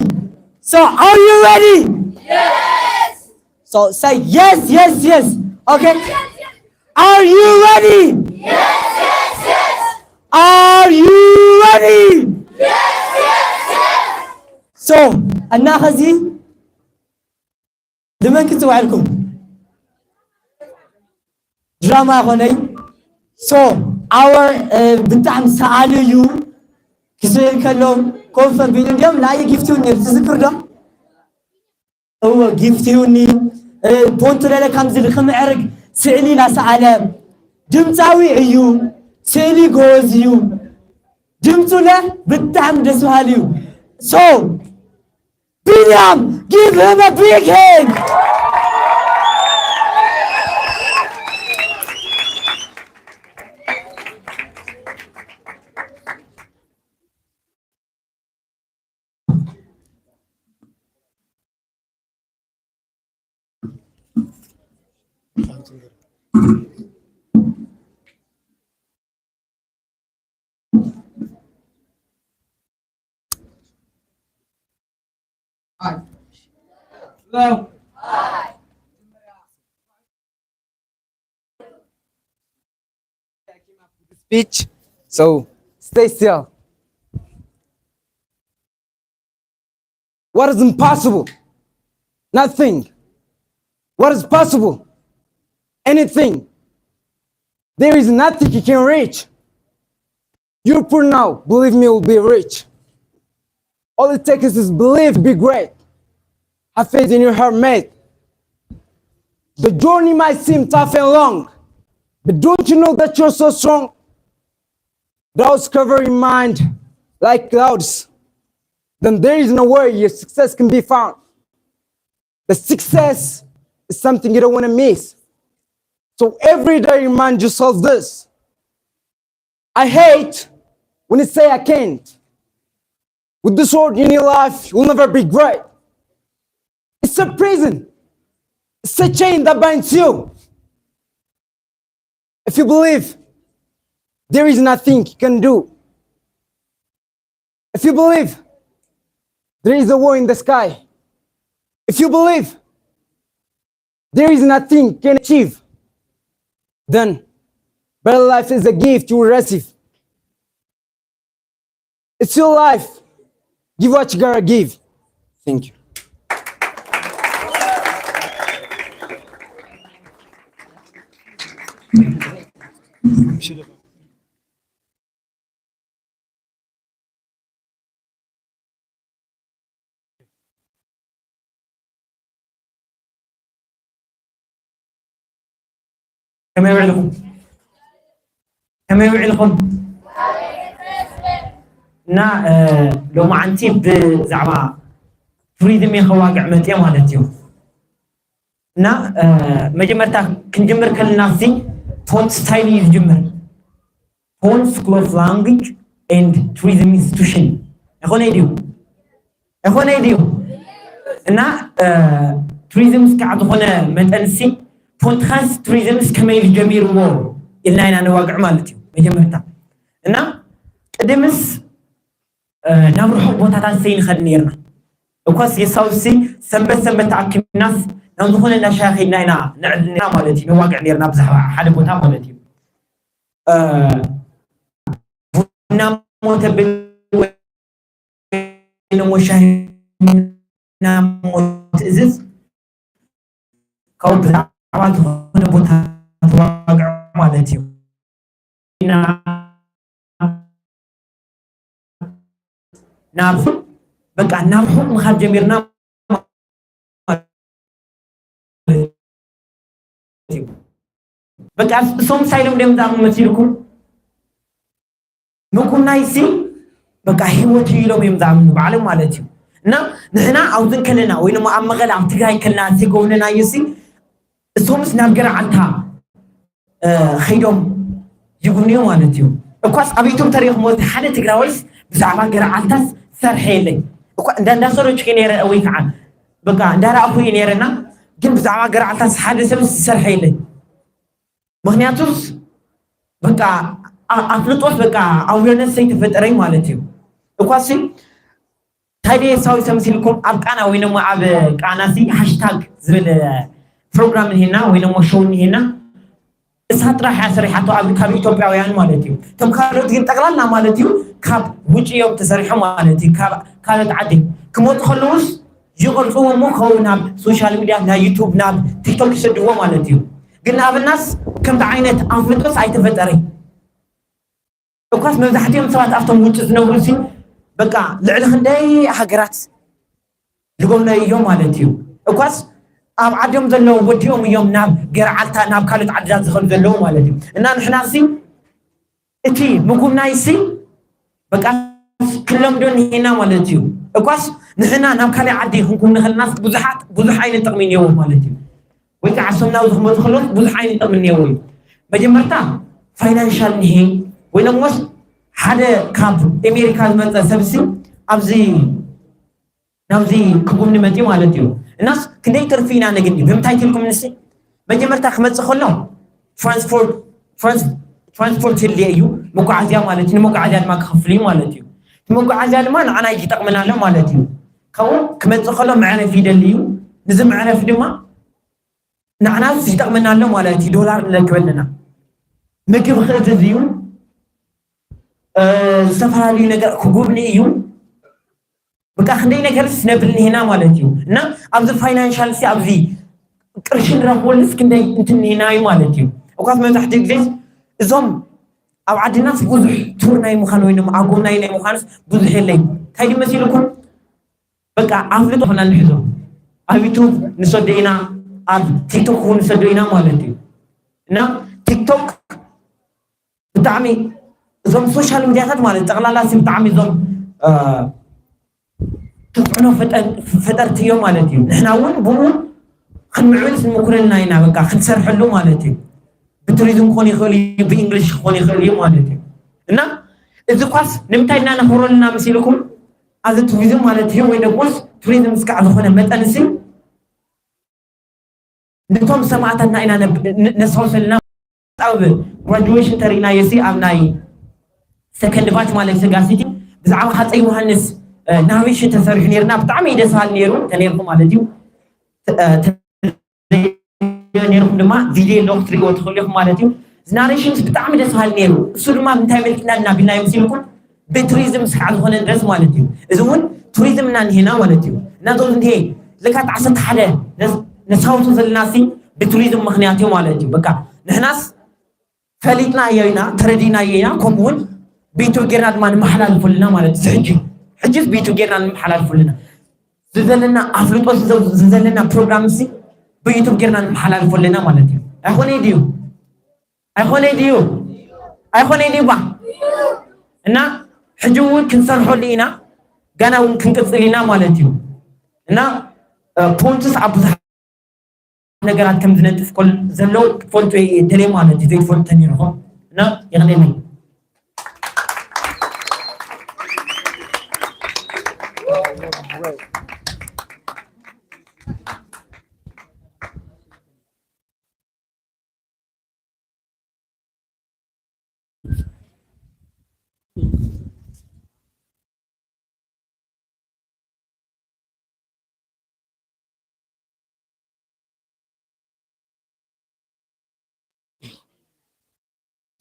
So are you ready? So say yes, yes, yes. Okay. Are you ready? Are you ready? So እና ኸዚ ንመን ክፅውዐልኩም? ድራማ ኾነይ። So our ብጣዕሚ ሰኣሊ እዩ። ክስእል ከሎ ኮፍ ኣቢሉ እንዲኦም ላየ ጊፍት ይሁን ነይሩ ትዝክር ዶ? እወ ጊፍት ይሁኒ። ፖንት ለለ ከምዚ ልክምዕርግ ስእሊ ላሰኣለ ድምፃዊ እዩ። ስእሊ ጎበዝ እዩ። ድምፁ ለ ብጣዕሚ ደስ በሃሊ እዩ። So ቢንያም, give him a big hand. Speech. So stay still. What is impossible? Nothing. What is possible? Anything. There is nothing you can reach. You're poor now, believe me, you'll be rich. All it takes is belief to be great. Have faith in your heart, mate. The journey might seem tough and long, but don't you know that you're so strong? Doubts cover your mind like clouds. Then there is nowhere your success can be found. The success is something you don't want to miss. So every day remind yourself this. I hate when you say I can't. With this word in your life, you'll never be great. It's a prison. It's a chain that binds you. If you believe, there is nothing you can do. If you believe, there is a war in the sky. If you believe, there is nothing you can achieve. Then, better life is a gift you will receive. It's your life. Give what you gotta give. Thank you. ከመይ ውዕልኹም? ከመይ ውዕልኹም? እና ሎማዓንቲ ብዛዕባ ቱሪዝም እየ ከዋግዕ መፅየ ማለት እዩ። እና መጀመርታ ክንጅምር ከለና ሲ ፎንት ስታይል እዩ ዝጅምር። ፎንት ስኩል ኦፍ ላንጉጅ ኤንድ ቱሪዝም ኢንስቲቱሽን ኣይኮነይ ድዩ? ኣይኮነይ ድዩ? እና ቱሪዝም እስካዕ ዝኾነ መጠን ሲ ፖድካስት ቱሪዝምስ ከመይ ኢሉ ጀሚርዎ ኢልና ኢና ነዋግዕ ማለት እዩ መጀመርታ። እና ቅድምስ ናብ ርሑቕ ቦታታት ዘይንኸድ ነርና። እኳስ የሳውሲ ሰንበት ሰንበት ተኣኪብናስ ናብ ዝኾነ እንዳሻ ከይድና ኢና ንዕድል ነርና ማለት እዩ። ነዋግዕ ነርና ብዛዕባ ሓደ ቦታ ማለት እዩ። ቡና ሞተብል ወይ ሻሂ ቡና ሞት እዝዝ ካብኡ ብዛዕባ ዝኾነ ቦታ ተዋግዕ ማለት እዩ። ናብ በቃ ናብ ርሑቕ ምኻድ ጀሚርና። በቃ እሶም ሳይሎም ደም ዛም መሲልኩም ምኩናይ ሲ በቃ ህይወት እዩ ኢሎም እዮም ዝኣምኑ ባዕሎም ማለት እዩ። እና ንሕና ኣብዚ ከለና ወይ ድማ ኣብ መቐለ ኣብ ትግራይ ከለና ዘይገብለናዮ ሲ እሶምስ ናብ ገርዓልታ ኸይዶም ይጉብንዩ ማለት እዩ። እኳስ ኣብ ዩቱብ ተሪእኹም ወዚ ሓደ ትግራዋይስ ብዛዕባ ገርዓልታስ ዝሰርሐ የለይ። እኳ እንዳ እንዳሰረችኩ ነረ ወይ ከዓ በቃ እንዳረኣኹ እዩ ነረና ግን ብዛዕባ ገርዓልታስ ሓደ ሰብስ ዝሰርሐ የለይ። ምክንያቱስ በቃ ኣፍልጦስ በቃ ኣውረነስ ዘይተፈጠረይ ማለት እዩ። እኳሲ ታዲያ ሳዊ ተምሲልኩም ኣብ ቃና ወይ ነሞ ኣብ ቃና ሲ ሃሽታግ ዝብል ፕሮግራም እንሄና ወይ ነሞ ሾው እንሄና እሳ ጥራሕ እያ ሰሪሓቶ ኣብ ካብ ኢትዮጵያውያን ማለት እዩ። እቶም ካልኦት ግን ጠቅላላ ማለት እዩ ካብ ውጭ እዮም ተሰሪሖም ማለት እዩ። ካብ ካልኦት ዓዲ ክመጡ ከለውስ ይቐርፅዎ እሞ ከው ናብ ሶሻል ሚዲያ ናብ ዩቱብ ናብ ቲክቶክ ይሰድዎ ማለት እዩ። ግን ኣብናስ ከምዚ ዓይነት ኣፍልጦስ ኣይተፈጠረይ። እኳስ መብዛሕትኦም ሰባት ኣብቶም ውጭ ዝነብሩ ሲ በቃ ልዕሊ ክንደይ ሃገራት ዝጎብነዩ እዮም ማለት እዩ። እኳስ ኣብ ዓዶም ዘለዉ ወዲኦም እዮም ናብ ገርዓልታ ናብ ካልኦት ዓድታት ዝኸዱ ዘለዉ ማለት እዩ። እና ንሕና ሲ እቲ ምጉብናይ ሲ በቃ ክለምዶ እንሄና ማለት እዩ። እኳስ ንሕና ናብ ካልእ ዓዲ ክንኩም ንኽልናስ ብዙሓት ብዙሕ ዓይነት ጥቕሚ እኒአዎ ማለት እዩ። ወይ ከዓ ሰምናዊ ዝኽመፁ ከለዉ ብዙሕ ዓይነት ጥቕሚ እኒአዎ እዩ። መጀመርታ ፋይናንሻል እንሄ ወይ ደሞስ ሓደ ካብ ኣሜሪካ ዝመፀ ሰብሲ ኣብዚ ናብዚ ክጉብኒ መፂኡ ማለት እዩ። እናስ ክንደይ ትርፊ ኢና ነግኒ ብምንታይ ትልኩም ንስ መጀመርታ ክመፅእ ከሎ ትራንስፖርት ትራንስፖርት ይድልየ እዩ። መጓዓዝያ ማለት እዩ። ንመጓዓዝያ ድማ ክኸፍል እዩ ማለት እዩ። እቲ መጓዓዝያ ድማ ንዓና ይጠቕመና ኣሎ ማለት እዩ። ካብኡ ክመፅእ ከሎ መዕረፊ ይደሊ እዩ። ንዚ መዕረፊ ድማ ንዓና ይጠቕመና ኣሎ ማለት እዩ። ዶላር ንረክበለና ምግቢ ክእዝዝ እዩ። ዝተፈላለዩ ነገር ክጉብኒ እዩ። በቃ ክንደይ ነገር ስነብል ንሄና ማለት እዩ። እና ኣብዚ ፋይናንሻል ሲ ኣብዚ ቅርሺ ንረክበሉስ ክንደይ እንትን ንሄና እዩ ማለት እዩ። እኳስ መብዛሕትኡ ግዜ እዞም ኣብ ዓድናስ ብዙሕ ቱር ናይ ምዃን ወይ ድማ ኣጎብናይ ናይ ምዃንስ ብዙሕ የለይ። እንታይ ድዩ መሲልኩም? በቃ ኣፍልጦ ኾና ንሕዞ። ኣብ ዩቱብ ንሰዶ ኢና፣ ኣብ ቲክቶክ እውን ንሰዶ ኢና ማለት እዩ። እና ቲክቶክ ብጣዕሚ እዞም ሶሻል ሚዲያታት ማለት ጠቕላላ ሲ ብጣዕሚ እዞም ተፅዕኖ ፈጠርቲ እዮም ማለት እዩ። ንሕና እውን ብኡ ክንምዕብል ስንምኩረልና ኢና። በቃ ክንሰርሐሉ ማለት እዩ። ብቱሪዝም ክኾን ይኽእል እዩ፣ ብእንግሊሽ ክኾን ይኽእል እዩ ማለት እዩ። እና እዚ ኳስ ንምንታይ እናነኽብረልና መሲልኩም? ኣብዚ ቱሪዝም ማለት እዩ ወይ ደግሞስ ቱሪዝም እስካዕ ዝኾነ መጠን ሲ ነቶም ሰማእታትና ኢና ነስታውሰልና። ኣብ ግራጁዌሽን ተሪእናዮ ሲ ኣብ ናይ ሰከንድ ባች ማለት ሰጋሲቲ ብዛዕባ ሃፀይ ዮሃንስ ናሬሽን ተሰሪሑ ነርና። ብጣዕሚ ደስ በሃሊ ነይሩ ተነይርኩ ማለት እዩ። ነርኩም ድማ ቪድዮ ኣለዎ ክትሪእዎ ትኽእሉ ኢኹም ማለት እዩ። እዚ ናሬሽንስ ብጣዕሚ ደስ በሃሊ ነይሩ። እሱ ድማ ምንታይ መልክና እናቢልና ይምስልኩም ብቱሪዝም ስካዕ ዝኾነ ድረስ ማለት እዩ። እዚ እውን ቱሪዝም እና እንሄና ማለት እዩ። እናዞም እንሄ ልካ ዓሰርተ ሓደ ነሳውቱ ዘለና ሲ ብቱሪዝም ምክንያት እዩ ማለት እዩ። በቃ ንሕናስ ፈሊጥና እዮ ኢና ተረዲእና እዮ ኢና። ከምኡ እውን ብዩቱብ ጌርና ድማ ንመሓላልፉ ኣለና ማለት እዩ። ሕጂ ሕጂስ ብዩቱብ ጌርና ንመሓላልፉ ኣለና። ዝዘለና ኣፍልጦ ዝዘለና ፕሮግራም ሲ ብዩቱብ ጌርና ንመሓላልፎ ኣለና ማለት እዩ። ኣይኮነ ድዩ? ኣይኮነ ድዩ? ኣይኮነ ድዩ ባ? እና ሕጂ እውን ክንሰርሖሉ ኢና። ጋና እውን ክንቅፅል ኢና ማለት እዩ። እና ፖንትስ ኣብ ብዙሕ ነገራት ከም ዝነጥፍ ከሎ ዘሎ ክትፈልጡ እየ ደልየ ማለት እዩ። ዘይትፈልጡ ተኒርኹም እና የቕኔለይ።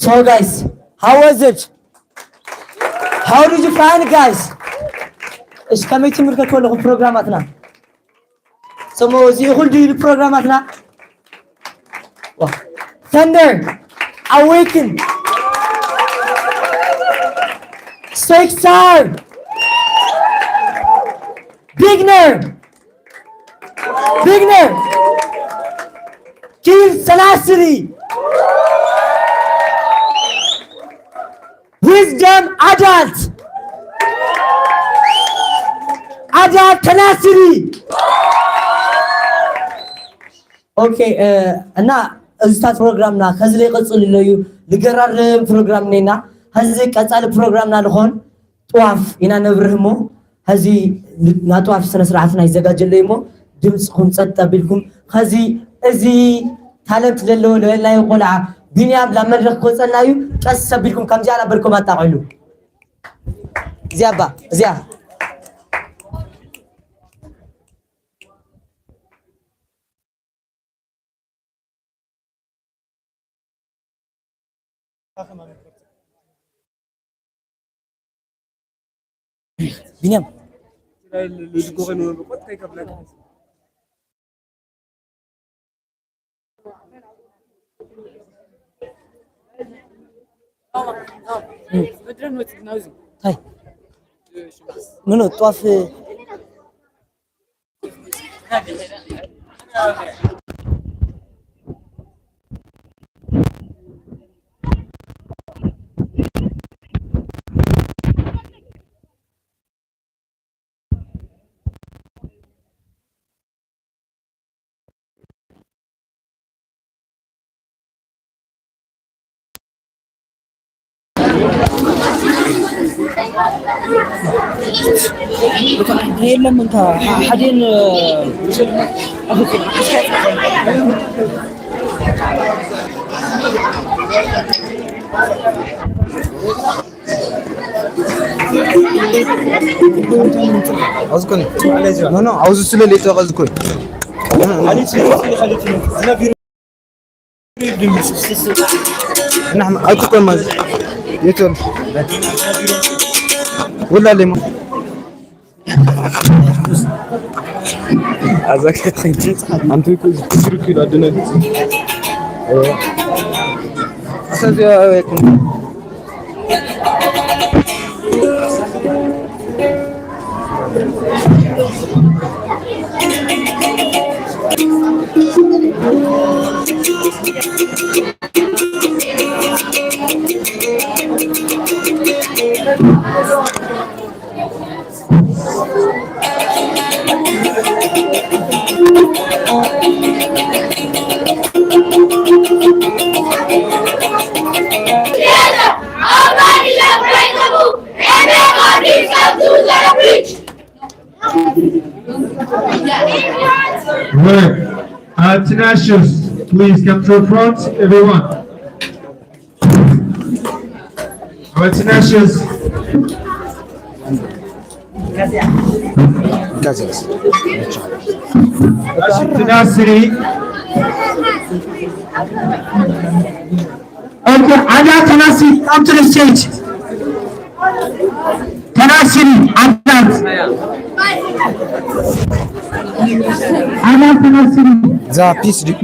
So guys, how was it? How did you find it, guys? እሺ፣ ከመይ ትምልከትዎ ኣለኹም ፕሮግራማትና? ሰሞ እዚ ይኹን ድዩ ፕሮግራማትና? Thunder, Awaken, Six Star, Bigner, Bigner, King Selassie, Wisdom Adult, Adult Tenacity. ኦኬ፣ እ፣ እና እዚታት ፕሮግራምና ከዚ ላይ ቀጽሉ ኣለዩ። ልገራርም ፕሮግራም ነና። ከዚ ቀጻሊ ፕሮግራምና ልኾን ጥዋፍ ኢና ነብርህ እሞ፣ ኸዚ ና ጥዋፍ ስነ ስርዓትና ይዘጋጀ ኣሎ እሞ፣ ድምፅኹም ጸጥ ኣቢልኩም፣ ኸዚ እዚ ታለንት ዘለዎ ለበላይ ቆልዓ ቢንያም ላብ መድረኽ ክወፀና እዩ። ቀስ ኣቢልኩም ከምዚኣ ናበልኩም ኣጣቕዕሉ። እዚኣ እባ፣ እዚኣ። ቢንያም። ታይ? ምኑ ጧፍ? የለም እንካ ሓዴን ኣብዚ ኮነ። ኖ፣ ኖ፣ ኣብዚ ስለ ሌቶ ኣብዚ ኮነ። نحن أكو كل ما يتول. ولا لي ما. أزاك تخيل. أنتو يكون تشركي لا دنا. أساس يا يكون. Right. Uh, Tenacious, please come to the front, everyone. All right, Tenacious. Gracias. Tenacity. Okay, Ada Tenacity, come to the stage. Tenacity, Ada. Ada Tenacity. ذا بيس دي.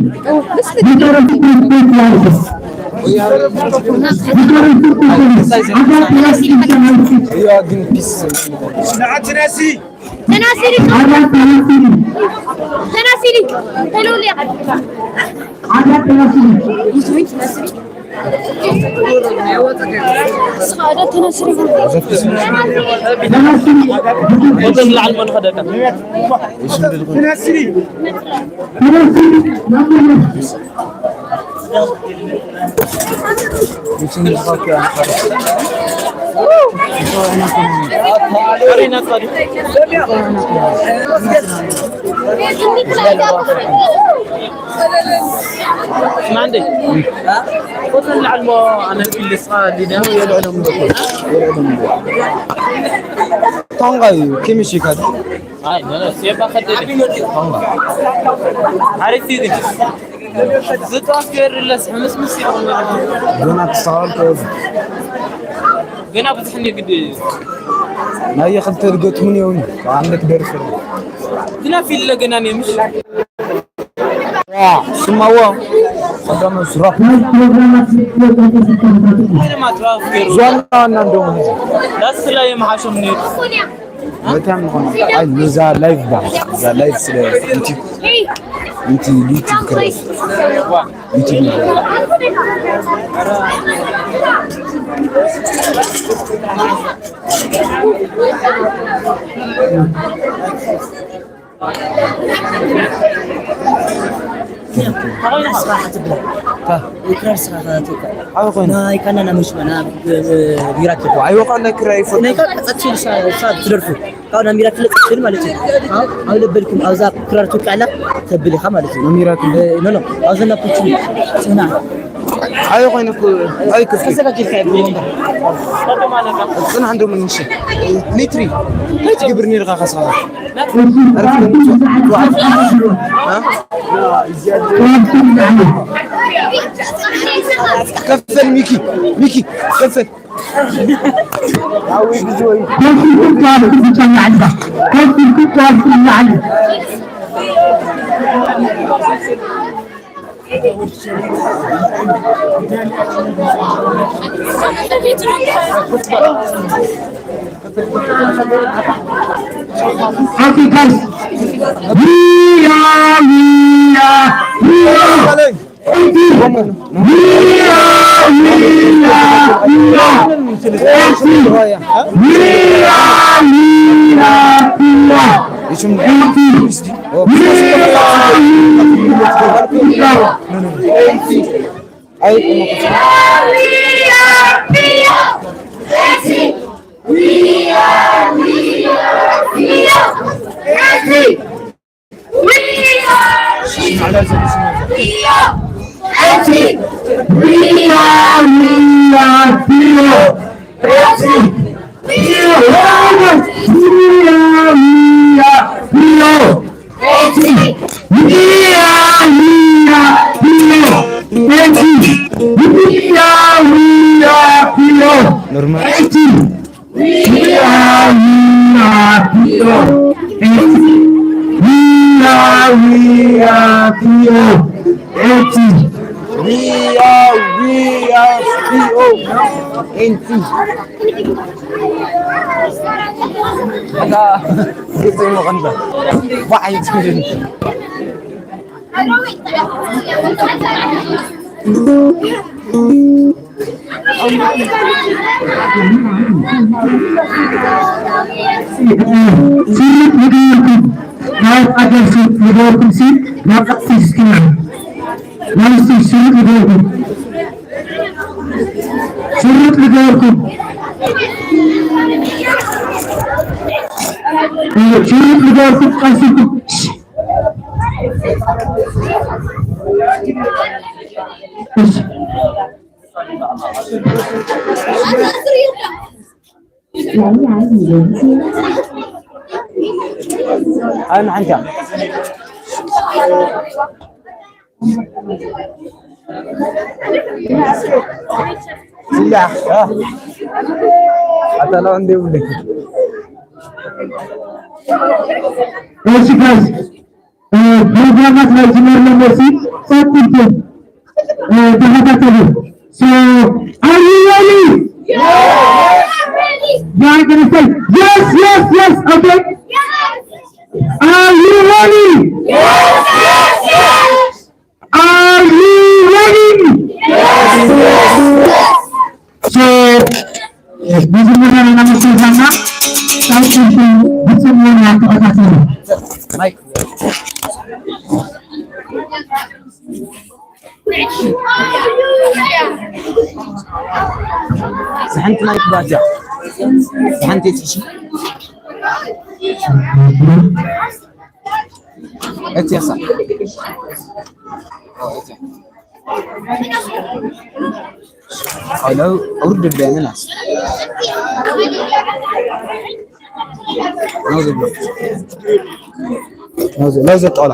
يا جن بيس. Tenacity. Tenacity. Tenacity. Tenacity. ቶንጋ እዩ፣ ኬሚስትሪ ካድ። ኣይ፣ ኖ፣ ኖ፣ ሴባ ከደደ። ቶንጋ። ኣሪፍ እዩ ግን። ዝጠዋፍ ገይርለስ ሕምስምስ ይኹን። ገና ክስተኻኸል ከ ገና ብዙሕ እንደ ግዲ እዩ። ናይ ክልተ ድገጥሙን የውን ኣንደት ደርስ ግና ፊለ ገና ነው ምሽ ስማዎ ቀዳመ ስራ ዞና እና እንደው ዳስ ላይ መሓሾም ነው። መታም ሆነ አይ ነዛ ላይቭ ባ እዛ ላይቭ ስለ ዩቲዩብ ዩቲዩብ ዩቲዩብ ክረስ ዩቲዩብ ስራሕ ትብላ ክራር ስራሕ ትብላ ኣበይ ኮይኑ ናይ ካና ናመሽመና ቢራ ትብላ ኣይወቃ ናይ ክራይ ይፈ ናይ ካና ጸጥሽል ትደርፉ ካብ ናይ ሚራክል ጸጥሽል ማለት እዩ። ኣብ ለበልኩም ኣብዛ ክራር ትውቃላ ተብል ኢኻ ማለት እዩ። ሚራክል ኖ ኖ ኣብዘና ፑቹ ጽና ኣይ ኮይኑ ኣይ ክፍል ተዘጋጅልካ ይብሉ ወንበር ጽና እንደው ምን እሺ ሊትሪ ትግብርኒ ኢልካ ከስራ ከፈል ሚኪ ሚኪ ከፈል Happy Christmas! Viva, viva, viva! Viva, viva, viva! Viva, viva, viva! Normal. Ria, ria, pio. Eti. Ria, ria, pio. Enti. Ada. Gitu mau kan, Pak? Wah, itu. ሽርጥ ንገበርኩም ናብ ኣደርሲ ንገበርኩም ሲ ናብ ቀጥታ ስኪና ናብ ሲ ሽርጥ ንገበርኩም ሽርጥ ንገበርኩም ሽርጥ ንገበርኩም ቀልሲኩም ኣነ ሓንታ ስላ ኣታ ነው እንደ ውልክ እሺ ጋይስ ፕሮግራማት ናይ ጅመርና መሲ ጸጥትን ተኸታተሉ። So, are you ready? Yes! Yes, yes, yes, okay. Are you ready? Yes, yes, yes. Are you ready? Yes, yes, yes. So, መጀመሪያ ናይ ናመሰግናና ጣውጥቱ ብጽሞና ተኸታተሉ። ዝሓንቲ ናይ ባጃ ዝሓንቲ ትሽ እቲ ያሳ ሄሎ፣ ውርድ ብለኒ ናስ። ናውዚ ብሎ። ናውዚ፣ ናውዚ ጠላ።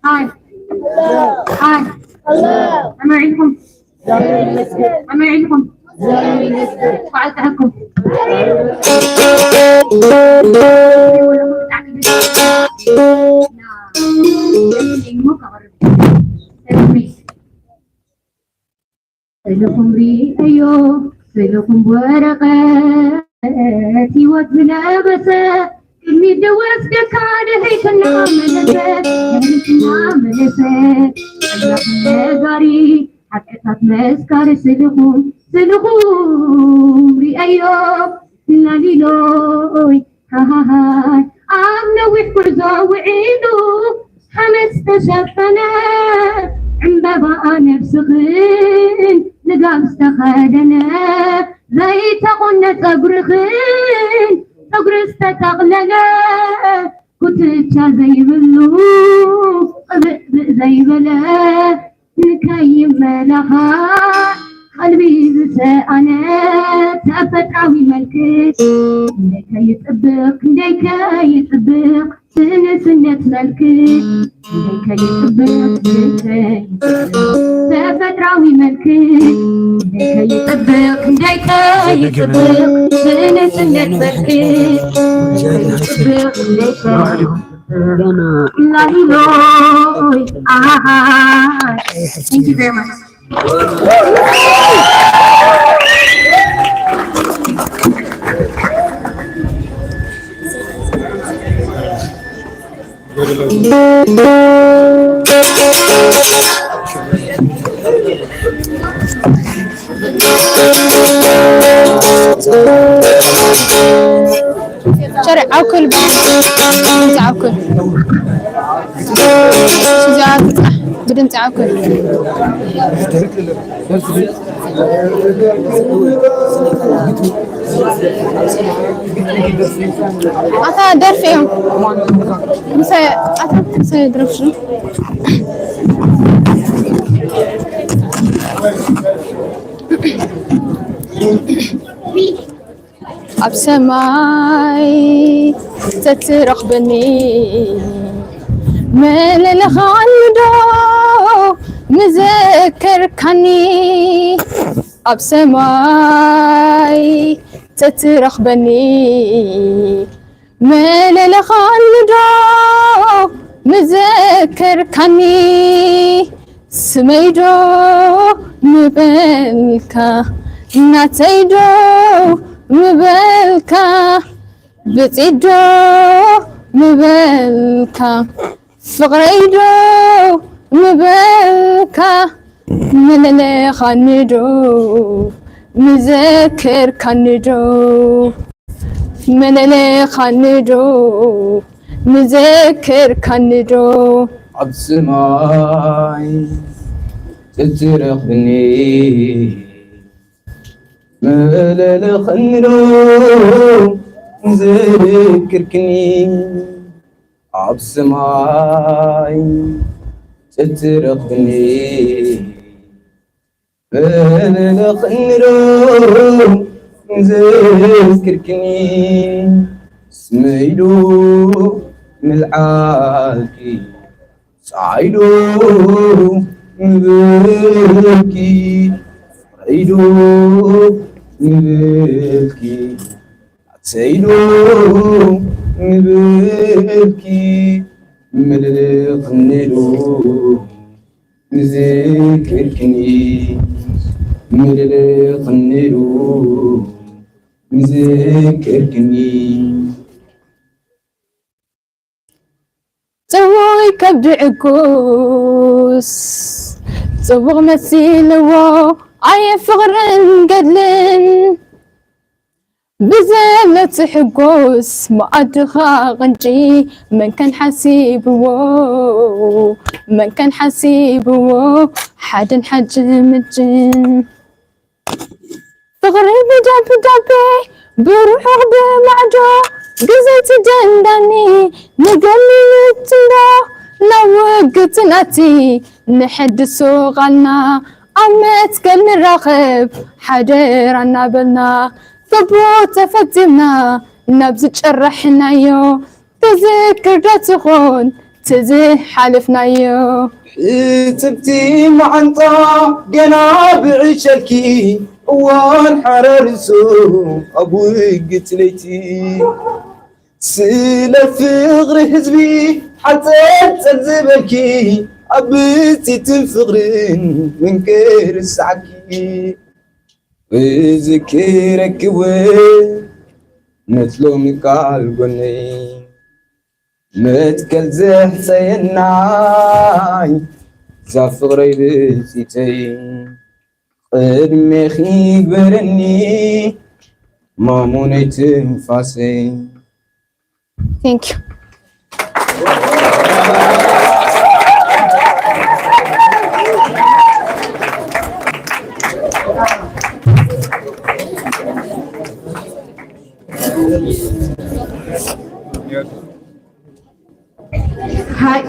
Hi. Hi. Hello. I'm ready to come. I'm ready to come. ስእልኹም ሪአዮ፣ ስእልኹም ብወረቐት ህይወት ዝለበሰ፣ ቅድሚት ዝወስደካ ድሕሪት እናመለሰ፣ ድሕሪት እናመለሰ፣ ጸላም ነጋሪ ሓቅታት መስካሪ ስእልኹም፣ ስእልኹም ሪአዮ፣ ላሊሎይ ሃሃሃይ ኣብ ነዊሕ ጉዕዞ ውዒሉ ሓመድ ዝተሸፈነ ዕምበባ ነብስኽን ልጋብ ዝተኸደነ ዘይተቖነ ጸጉርኽን ጸጉሪ ዝተጠቕለለ ኩትቻ ዘይብሉ ቅብእብእ ዘይበለ ንከይመላኻዕ ቀልቢ ዝሰኣነ ተፈጥራዊ መልክዕ ክንደይ ከይጥብቕ ክንደይ ከይጥብቕ ስንስነት መልክዕ ክንደይ ከይጥብቕ ክንደይ ከይጥብቕ ተፈጥራዊ መልክዕ ክንደይ ከይጥብቕ ክንደይ ከይጥብቕ ስንስነት መልክዕ ክንደይ ከይጥብቕ ክንደይ ከይጥብቕ Thank you very much. ሸረ ዓውክል ብድምፂ ዓውክል እዚኣ ትፃሕ ብድምፂ ዓውክል ኣታ ደርፊ እዮም ምሳይ ኣታ ምሳይ ድረፍሽ ኣብ ሰማይ ተትረኽበኒ መለለኻኒ ዶ ምዘከርካኒ ኣብ ሰማይ ተትረኽበኒ መለለኻኒ ዶ ምዘከርካኒ ስመይ ዶ ምበልካ ናተይ ዶ ምበልካ ብፂት ዶ ምበልካ ፍቕረይ ዶ ምበልካ መለለኻኒ ዶ ምዘከርካኒ ዶ መለለኻኒ ዶ ምዘከርካኒ ዶ ኣብ ሰማይ ትትረኽብኒ መለለኽኒ ዶ ምዘክርክኒ ኣብ ሰማይ ትትረኽብኒ መለለኽኒ ዶ ምዘክርክኒ ስመይ ዶ ምልዓልኪ ፀዓይ ዶ ምብልኪ ፍቕረይ ዶ ምብልኪ ኣሰይ ዶ ምብልኪ ምልልኽኒ ዶ ምዝክርክኒ ምልልኽኒ ዶ ምዝክርክኒ ጽውይ ከብዲ ዕጉስ ጽቡቕ መሲልዎ ኣየ ፍቕርን ገድልን ብዘለቲ ሕጎስ መኣድኻ ቅንጪ፣ መን ከን ሓሲብዎ፣ መን ከን ሓሲብዎ፣ ሓደን ሓጭ ምጭን። ፍቕሪ ብዳብ ዳቤ ብርሑቕ ብማዕዶ፣ ግዜ ትደንዳኒ ንገሊ ምትንዶ፣ ናብ ውግእ ትንኣቲ ንሐድሶ ቓልና፣ ኣብ መትከል ንራኸብ ሓደራ እናበልና፣ ተቦ ተፈቲምና ናብ ዝጨራሕናዮ፣ ትዝክር ዶ ትኾን ትዝሓለፍናዮ? ሕጽብቲ መዓንጣ ገና ብዕሸልኪ፣ እዋን ሓራርሶ ኣብ ውግእ ለይቲ፣ ስለ ፍቕሪ ህዝቢ ሓጸልጸል ዝበልኪ፣ ኣብ ብጽትን ፍቕርን መን ከይርሳዕኪ። እዝክረኪ እውን ነቲ ሎሚ ቃል ጎነይ፣ መትከል ዘሕጸየናይ ዛፍ ፍቕረይ ብጽተይ፣ ቅድሜኺ ግበረኒ ማሙነይ ትንፋሰይ። Thank you። ሃይ፣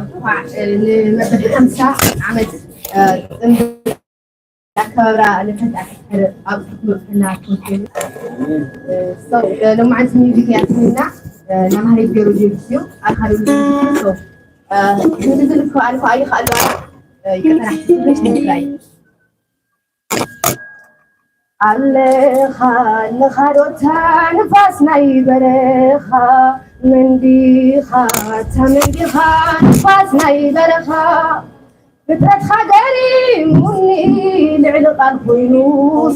እንኳዕ ንመበል ሓምሳ ዓመት ጽምብል ኣከባብራ ለፈት ኣሕር ኣብ ክትመፅና ትወክል። ሎማዓንቲ ሚዚክ ያስሚና ናማህሬት ገይሩ ጀምስዮ ኣካሉ ሰው ክንዲ ዝልከ ኣልኮ ኣይኸኣሉ ይቅርታ ትንሽ ምፍላይ ኣለኻ ኣለኻ ዶታ ንፋስ ናይ በረኻ መንዲኻ እታ መንዲኻ ንፋስ ናይ በረኻ ፍጥረትኻ ገሪሙኒ ልዕሊ ቃል ኮይኑ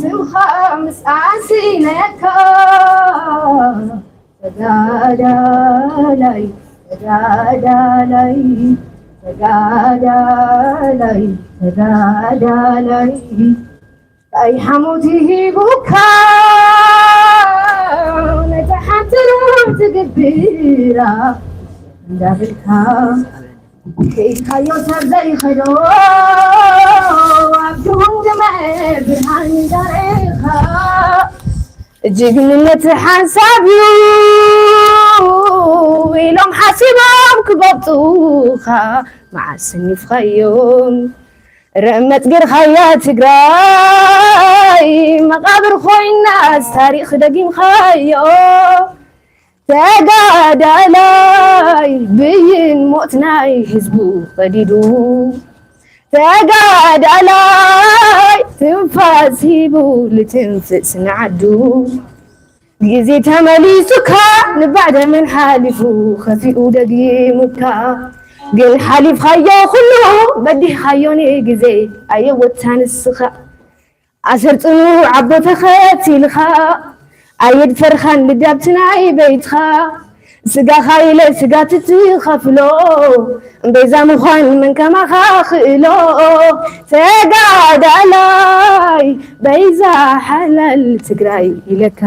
ስምኻ ምስኣን ስኢነካ ተጋዳላይ ተጋዳላይ ተጋዳላይ ተጋዳላይ ታይ ሓሞት ሂቡካ ነታ ሓንቲ ሩር ትግብራ እንዳበልካ ከይድካዮ ሰብ ዘይኸዶ ኣብ ድኹም ግመ ብርሃን እንዳርኢኻ ጅግንነት ሓንሳብ እዩ ኢሎም ሓሲቦም ክጎብጡኻ መዓስ ሰኒፍኻዮም ረመጽ ገርኻያ ትግራይ መቓብር ኮይናስ ታሪኽ ደጊምኻዮ ተጋዳላይ ብይን ሞት ናይ ህዝቡ ቐዲዱ ተጋዳላይ ትንፋስ ሂቡ ልትንፍስ ንዓዱ ግዜ ተመሊሱካ ንባዕደ መን ሓሊፉ ከፊኡ ደጊሙካ ግን ሓሊፍኻዮ ኩሉ በዲህኻዮ ንግዜ ኣየወታ ንስኻ ኣሰርጥኑ ዓቦ ተኸቲልኻ ኣየድፈርኻን ልዳብቲ ናይ በይትኻ ስጋኻ ኢለ ስጋ ትትኸፍሎ እምበይዛ ምዃን መን ከማኻ ክእሎ ተጋዳላይ በይዛ ሓላል ትግራይ ኢለካ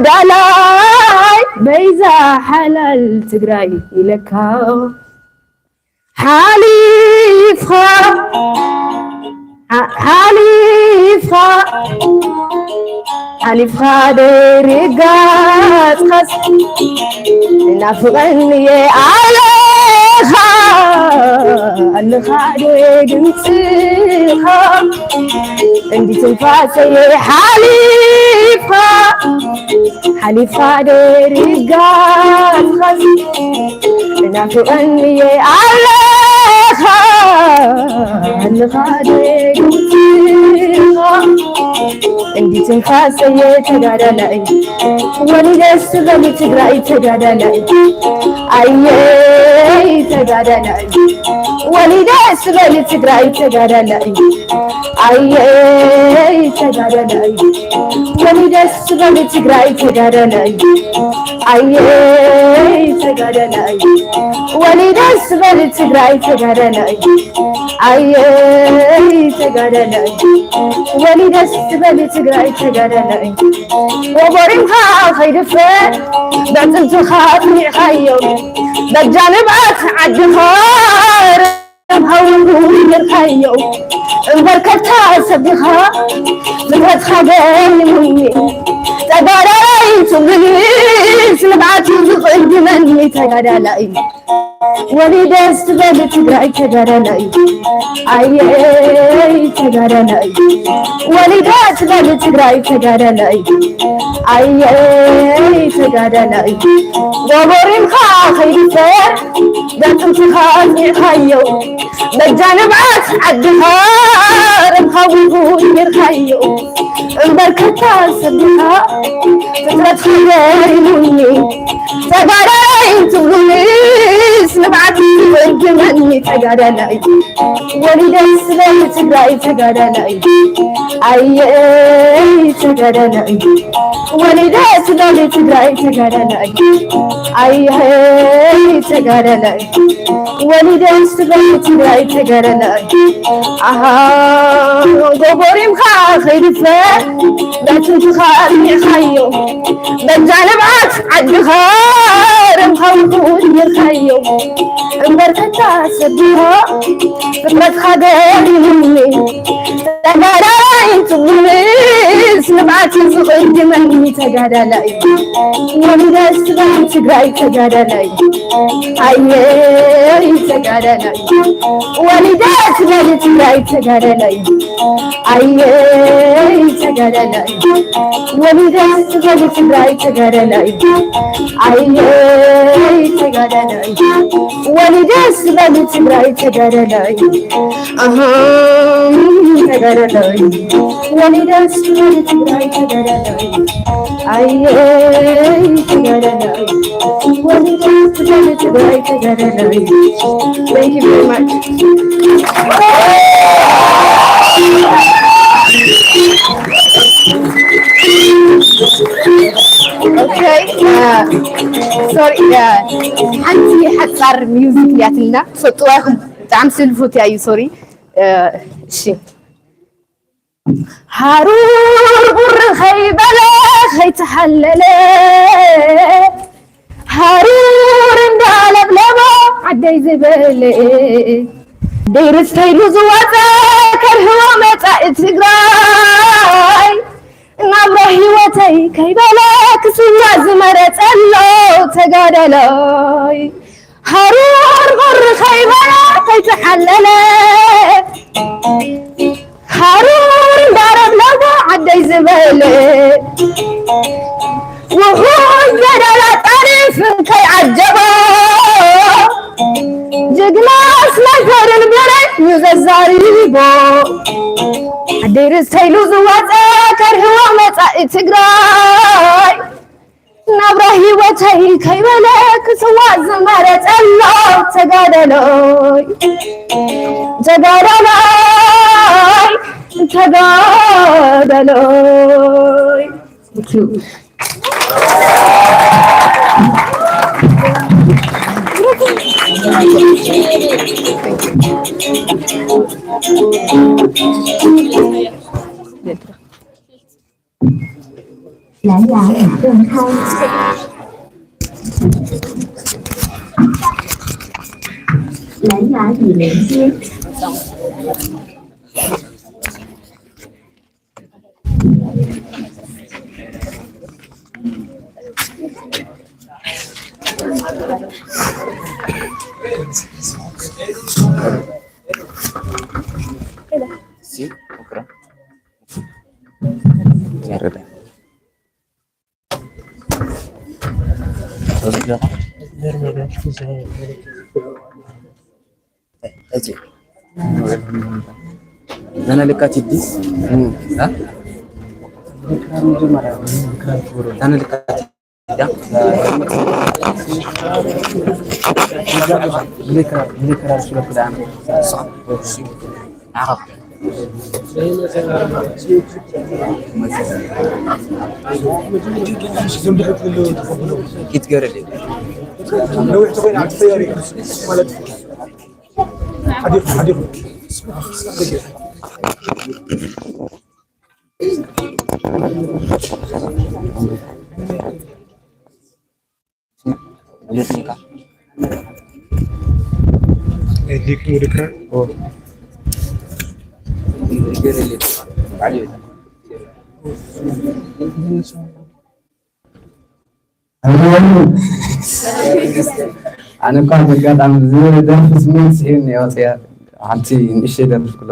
ተጋዳላይ በይዛ ሓላል ትግራይ ኢለካ ሓሊፍኻ ሓሊፍኻ ሓሊፍኻ ደርጋጽኻስ እናፍቐኒ እየ ኣለኻ ኣለኻ ድምፅኻ እንዲ ትንፋሰየ ሓሊፍኻ ሓሊፍኻ ደርጋጽኻስ እናፍቐኒ እየ ኣለኻ ኣለኻ ደርጋጽኻ እንዲ ትንፋሰየ ተጋዳላይ ወሊደ ስበሊ ትግራይ ተጋዳላይ ኣየይ ተጋዳላይ ወሊደ ስበሊ ትግራይ ተጋዳላይ ኣየይ ተጋዳላይ ወሊደስ በል ትግራይ ተጋዳላይ ኣየይ ተጋዳላይ ወሊደስ በል ትግራይ ተጋዳላይ ኣየይ ተጋዳላይ ወሊደስ በል ትግራይ ተጋዳላይ ወቦሪምኻ ከይድፈር በጥንትኻ ኣጽኒዕኻዮ በጃ ንብዓት ዓድኻ ረብሃውንጉ ነርካዮ እምበር ከታ ሰብኻ ፍጥረትኻ ገሪሙኒ ተጋዳላይ ትብሉኒ ስንብዓት እዩ ዝቕድመኒ ተጋዳላይ ወሊደ ስትበል ትግራይ ተጋዳላይ ኣየይ ተጋዳላይ ወሊደ ስትበል ትግራይ ተጋዳላይ ኣየይ ተጋዳላይ ጎቦሪምካ ከይድፈር በጥንትኻ ኣጽኒዕኻዮ በጃ ንብዓት ዓድኻ ረብኻ ውሁድ ጌርካዮ እምበር ከታ ሰብኻ ፍጥረትካ ገሪሙኒ ተጋዳላይ ትብሉኒ ስንብዓት ትቕድመኒ ተጋዳላይ ወሊደ ስለ ትግራይ ተጋዳላይ ኣየይ ተጋዳላይ ወሊደ ስለ ትግራይ ተጋዳላይ ኣየይ ተጋዳላይ ወሊደ ስለ ትግራይ ተጋዳላይ ኣሃ ጎቦሪምካ ከይድፈር በትንትኻ ኣጽኒዕኻዮ በጃ ንብዓት ዓድኻ ረብኻ ውሑድ ጌርካዮ እምበር ከታ ሰብኻ ፍጥረትካ ገሪሙኒ ተጋዳላይ ትብሉንስ ንብዓት ዝቕድመኒ ተጋዳላይ ወሊደ ስለ ትግራይ ተጋዳላይ ኣየይ ተጋዳላይ ወሊደ ስለ ትግራይ ተጋዳላይ ኣየይ ተጋዳላይ ወሊደ ስለ ትግራይ ተጋዳላይ ኣየይ ተጋዳላይ ወሊደ ስለ ትግራይ ተጋዳላይ ኣሃ ተጋዳላይ ወሊደ ስለ ትግራይ ተጋዳላይ ኣየይ ተጋዳላይ ወሊደ ስለ ትግራይ ተጋዳላይ Thank you very much. Okay, uh, sorry, uh, ሓንቲ ሓጻር ሚውዚክ እያትና ትፈልጥዋ ኢኹም ብጣዕሚ ስልፉት እያ እዩ ሶሪ እሺ ሃሩር ቁር ኸይበለ ኸይተሓለለ ሃሩር እንዳለብለቦ ዓደይ ዝበለ ደይ ርስተይሉ ዝወፀ ከርህዎ መፃኢ ትግራይ ናብራ ህይወተይ ከይበለ ክስዋ ዝመረፀሎ ተጋዳላይ ሃሩር ቁር ኸይበለ ኸይተሓለለ ሃሩር እንዳረብለቦ ዓደይ ዝበለ ውሑድ ገደላ ጣሪፍ ከይዓጀቦ ጅግና ስናይፐርን ብሬን እዩ ዘዛሪቦ ዓደይ ርስተይሉ ዝወፀ ከርህዎ መፃኢ ትግራይ ናብራ ህይወተይ ከይበለ ክስዋእ ዝመረጸሎ ተጋደሎይ ተጋደሎይ ተጋደሎይ蓝牙已断开。蓝牙已连接。ኪትገረድ ኣነ እኳ በጋጣሚ ዝደርፊ ስሜት ስሒብኒ ወፅያ ሓንቲ ንእሽተይ ደርፍ ክሎ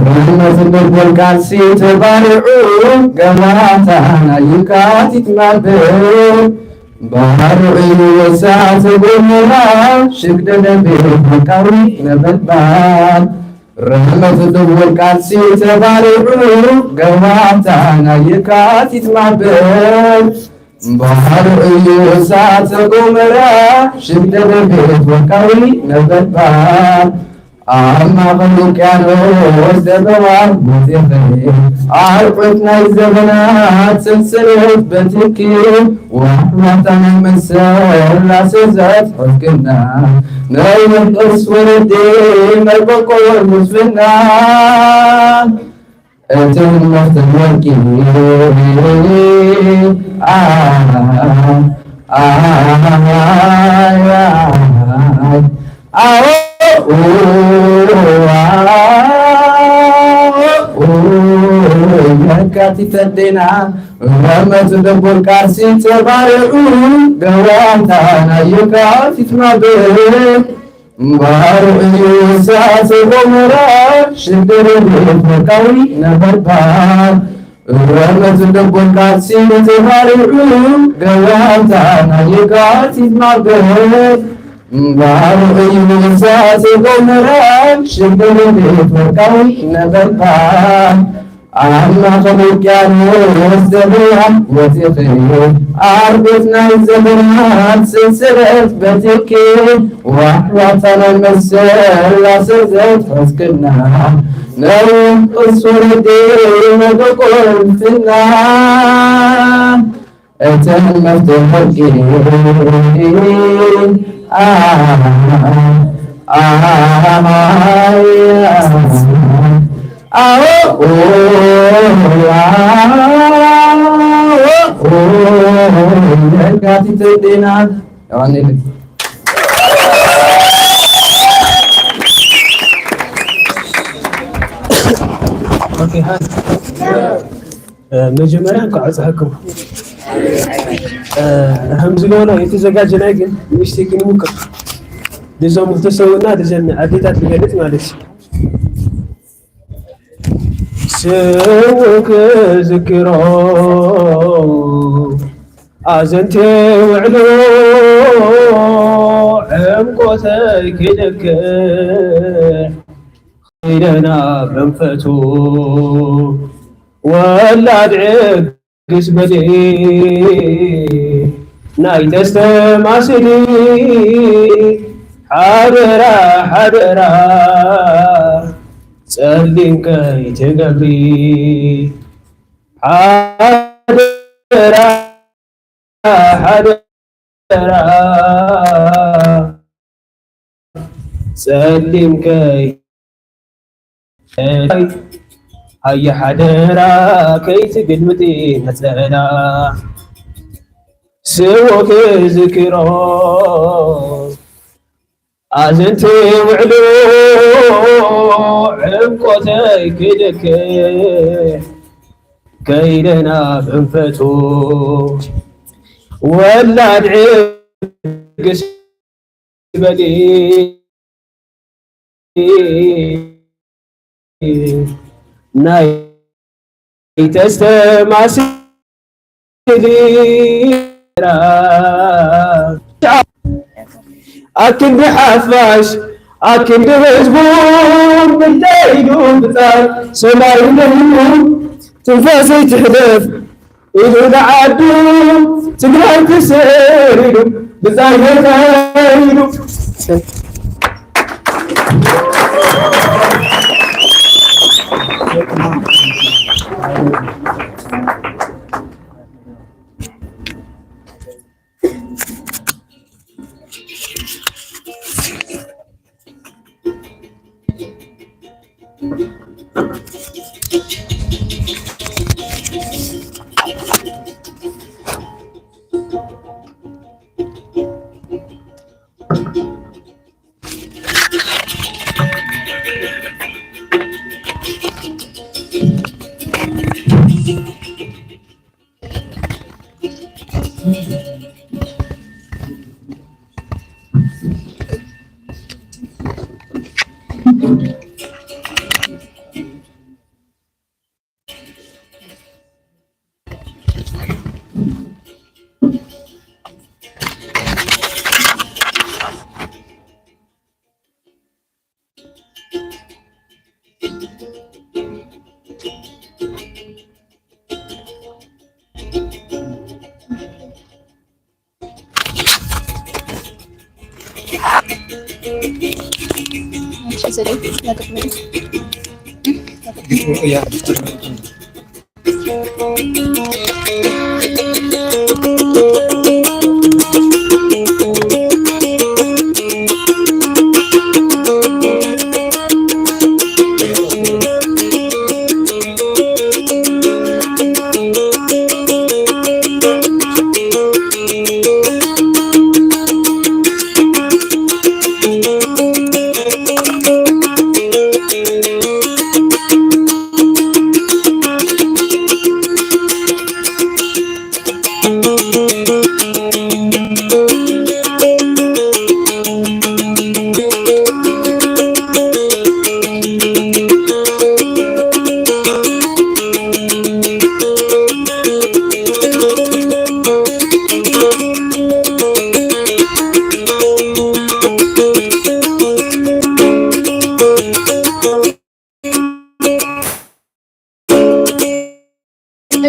ርሕመት ልቦን ቃልሲ ተባሪዑ ገባታ ናይ የካቲት ማዕበል ባሕሩ እዩ እሳተ ጎመራ ሽግደደ ቤት ወርቃዊ ነበልባል ርሕመት ልቦን ቃልሲ ተባሪዑ ገባታ ናይ የካቲት ማዕበል ባሕሩ እዩ እሳተ ጎመራ ሽግደደ ቤት ወርቃዊ ነበልባል ኣብ ማእኸል ውቅያኖስ ደበዋር ሞት የኽእል ኣርዑት ናይ ዘበናት ሰንሰለት በትኪ ዋሕዋታ ናይ መሰል ላሰዛት ሕዝግና ናይ መንፈስ ወለዲ መበቆል ምስፍና እተን መፍተን ወርቂ የካቲት ኣዴና ረመቱ ደቦል ቃልሲ ተባሪዑ ገዋታ ናይ የካቲት ማበል ባሕሩ እዩ እሳተ ጎመራ ሽግር ቤት ወርቃዊ ነበልባል ረመቱ ደቦል ቃልሲ ተባሪዑ ገዋታ ናይ የካቲት ማበል ባሕሩ እዩ እሳተ ጎመራ ሽግር ቤት ወርቃዊ ነበልባል ኣብ ማእኸል ውቅያኖስ ዘበናት ወፂኺ ኣርቤት ናይ ዘበናት ሰንሰለት በቲኪ ዋሕዋታ ናይ መሰል ላሰዘት ሕዝክና ናይ ቅርስ ወለዲ መበቆልትና እተን መፍትሒ ሕጊ የካቲት ዜና መጀመርያ እንኳዕ ኣብፀሐኩም። ከም ዝበሎ የተዘጋጀናይ ግን ንእሽተይ ክንምክር ድዞም ክተሰውና ድዘን ኣዴታት ዝገልፅ ማለት እዩ። ስውእ ክዝክሮ ኣዘንቴ ውዕሎ ዕምቆተይ ክደክዕ ኢለና መንፈቱ ወላድ ዕግስ በሊ ናይ ተስተማስሊ ሓደራ ሓደራ ጸሊም ከይትገብሪ ሓደራ ሓደራ ጸሊም ከይ ኣየ ሓደራ ከይትግልምጢ ነጸላ ስዎ ክዝክሮ ኣዘንቲ ውዕሉ ዕምቆተይ ክደክእ ከይደ ናብ ኣንፈቱ ወላድ ዕግስ በሊ ናይ ተስተማስሊ ኣክንዲ ሓፋሽ ኣክንዲ ህዝቡ ብለይሉ ብጻይ ሰማይ ለይሉ ትንፋሰይ ትሕለፍ ኢሉ ንዓዱ ትግራይ ክስዕር ኢሉ ብጻይ ተኻይሉ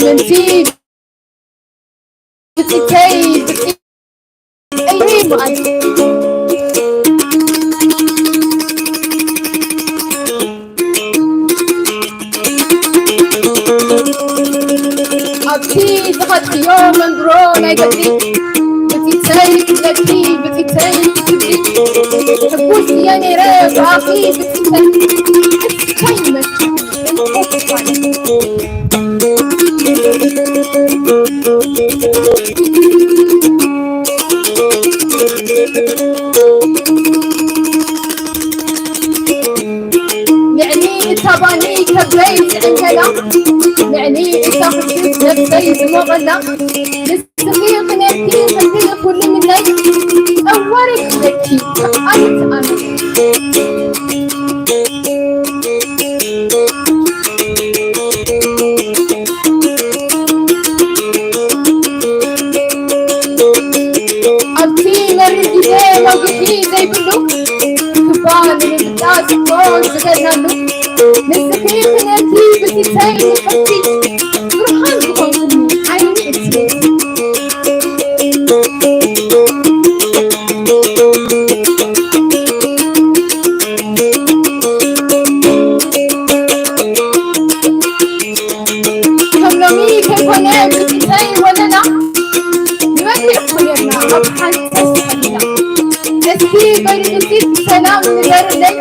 እምንቲ ብትተይ ብትተይ መዓልቲ ኣብቲ ዝኸድክዮ መንድሮ ናይ ገድሊ ብትተይ ክብለኪ ብትተይ ክብሊ ሕጉስ እየ ነይረ ብኣኺ ብትተይ እንታይ ይመስል ልዕሊ እታ ባኒ ከብደይ ዝዕንከላ ልዕሊ እታ ፍትት ነብሰይ ዝሞቐላ ንስኺ ክነኪ ሕዚ ኩሉ ምነይ ጸዋሪ ክብለኪ ከኣልት ኣነ ኣብቲ መሪር ግዜ መውግሒ ዘይብሉ ክባ ንምብጣስ እሞ ዝኸድናሉ ንስኺ ክነኪ ብሲሰይ ንሕቲ ብርሃን ዝኾንኩኒ ዓይኒ እቲ ከም ሎሚ ከይኮነ ብፊተይ ወለና ንበሊዕ ኮለና ኣብ ሓንሳስ ተኸሊና እስኪ በሊ ንፊት ሰላም ንገርለይ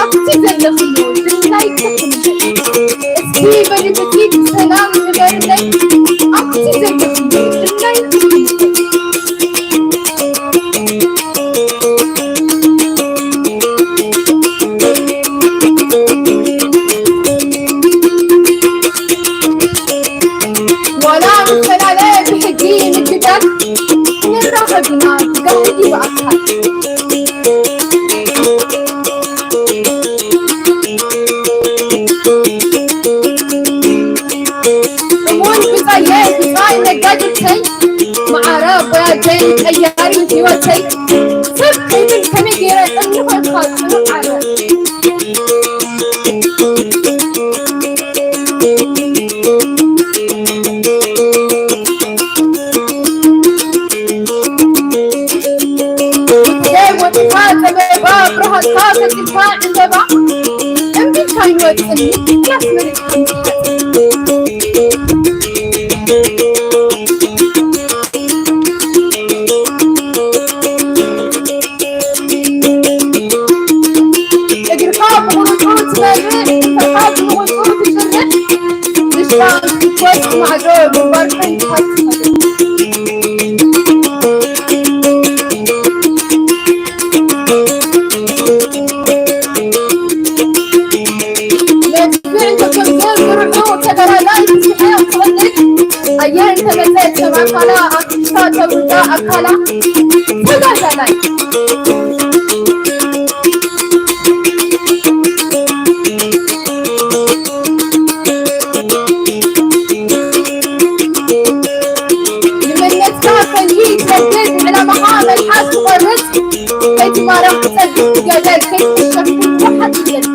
ኣብቲ ዘለኽዮ ድላይ ክፍል እስኪ በሊ ንፊት ሰላም ንገርለይ ኣብቲ ዘለኽዮ ድላይ ክፍል ዋላ ንፈላለ ብሕጊ ንግዳል ንራኸብ ኢና ብጋህዲ ብኣካል እሙን ብጻየ ብጻይ ነጋድተይ መዓረ ኣቦያጀይ ቀያሪ ህይወተይ ሰብ ከይብል ከመይ ገይረ እምንኾንካ ጽኑዕ ዓረ ወጥኻ ጸበባ ብርሃንካ ሰጢልካ ዕንበባ እምቢልካ ይወጽን ምክላስ መሪጽካ ምትሓጽ ወርቂ ማዕዶ ግንባርክን ነዚ እንተከምዘ ዝርሑ ተጋዳላይ ብዝሕያ ትቕልድ ኣየር እንተመጸ ሰብ ኣካላ ኣክስታ ተውዳ ኣካላ ተጋዳላይ ንመንነትካ ፈንጂ ትነድድ ዕላማኻ መልሓስ ትቖርጽ ከይትማረኽ ትጸድፍ ትገደል ከይትሸፍን ወሓት ትገድል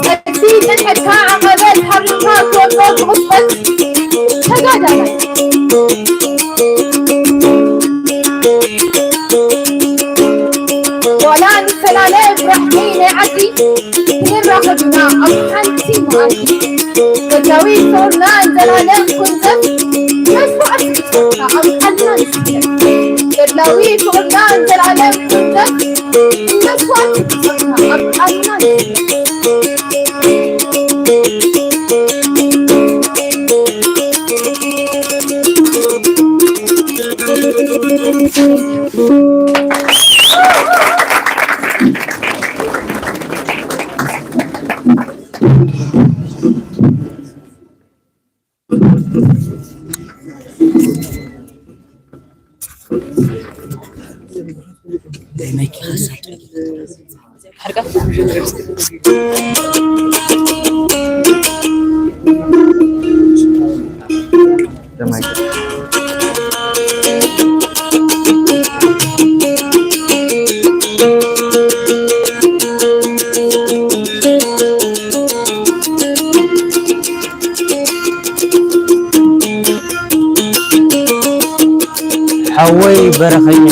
ጸድፊ ጽንሐትካ ዓቐበት ሓሪምካ ትወጾ ትቕጽበት ተጋዳላይ ዋላ ንፈላለ ብራሕቲ ናይ ዓዲ ክንራኸብ ኢና ኣብ ሓንቲ መዓልቲ ገድላዊ ፍቕርና ንዘላለም ኩንዘብ መስዋዕቲ ክሰብካ ኣብ ቃልና ንስከር ገድላዊ ፍቕርና ንዘላለም ኩንዘብ መስዋዕቲ ክሰብካ ኣብ ቃልና ንስከር ሓወይ በረኸኛ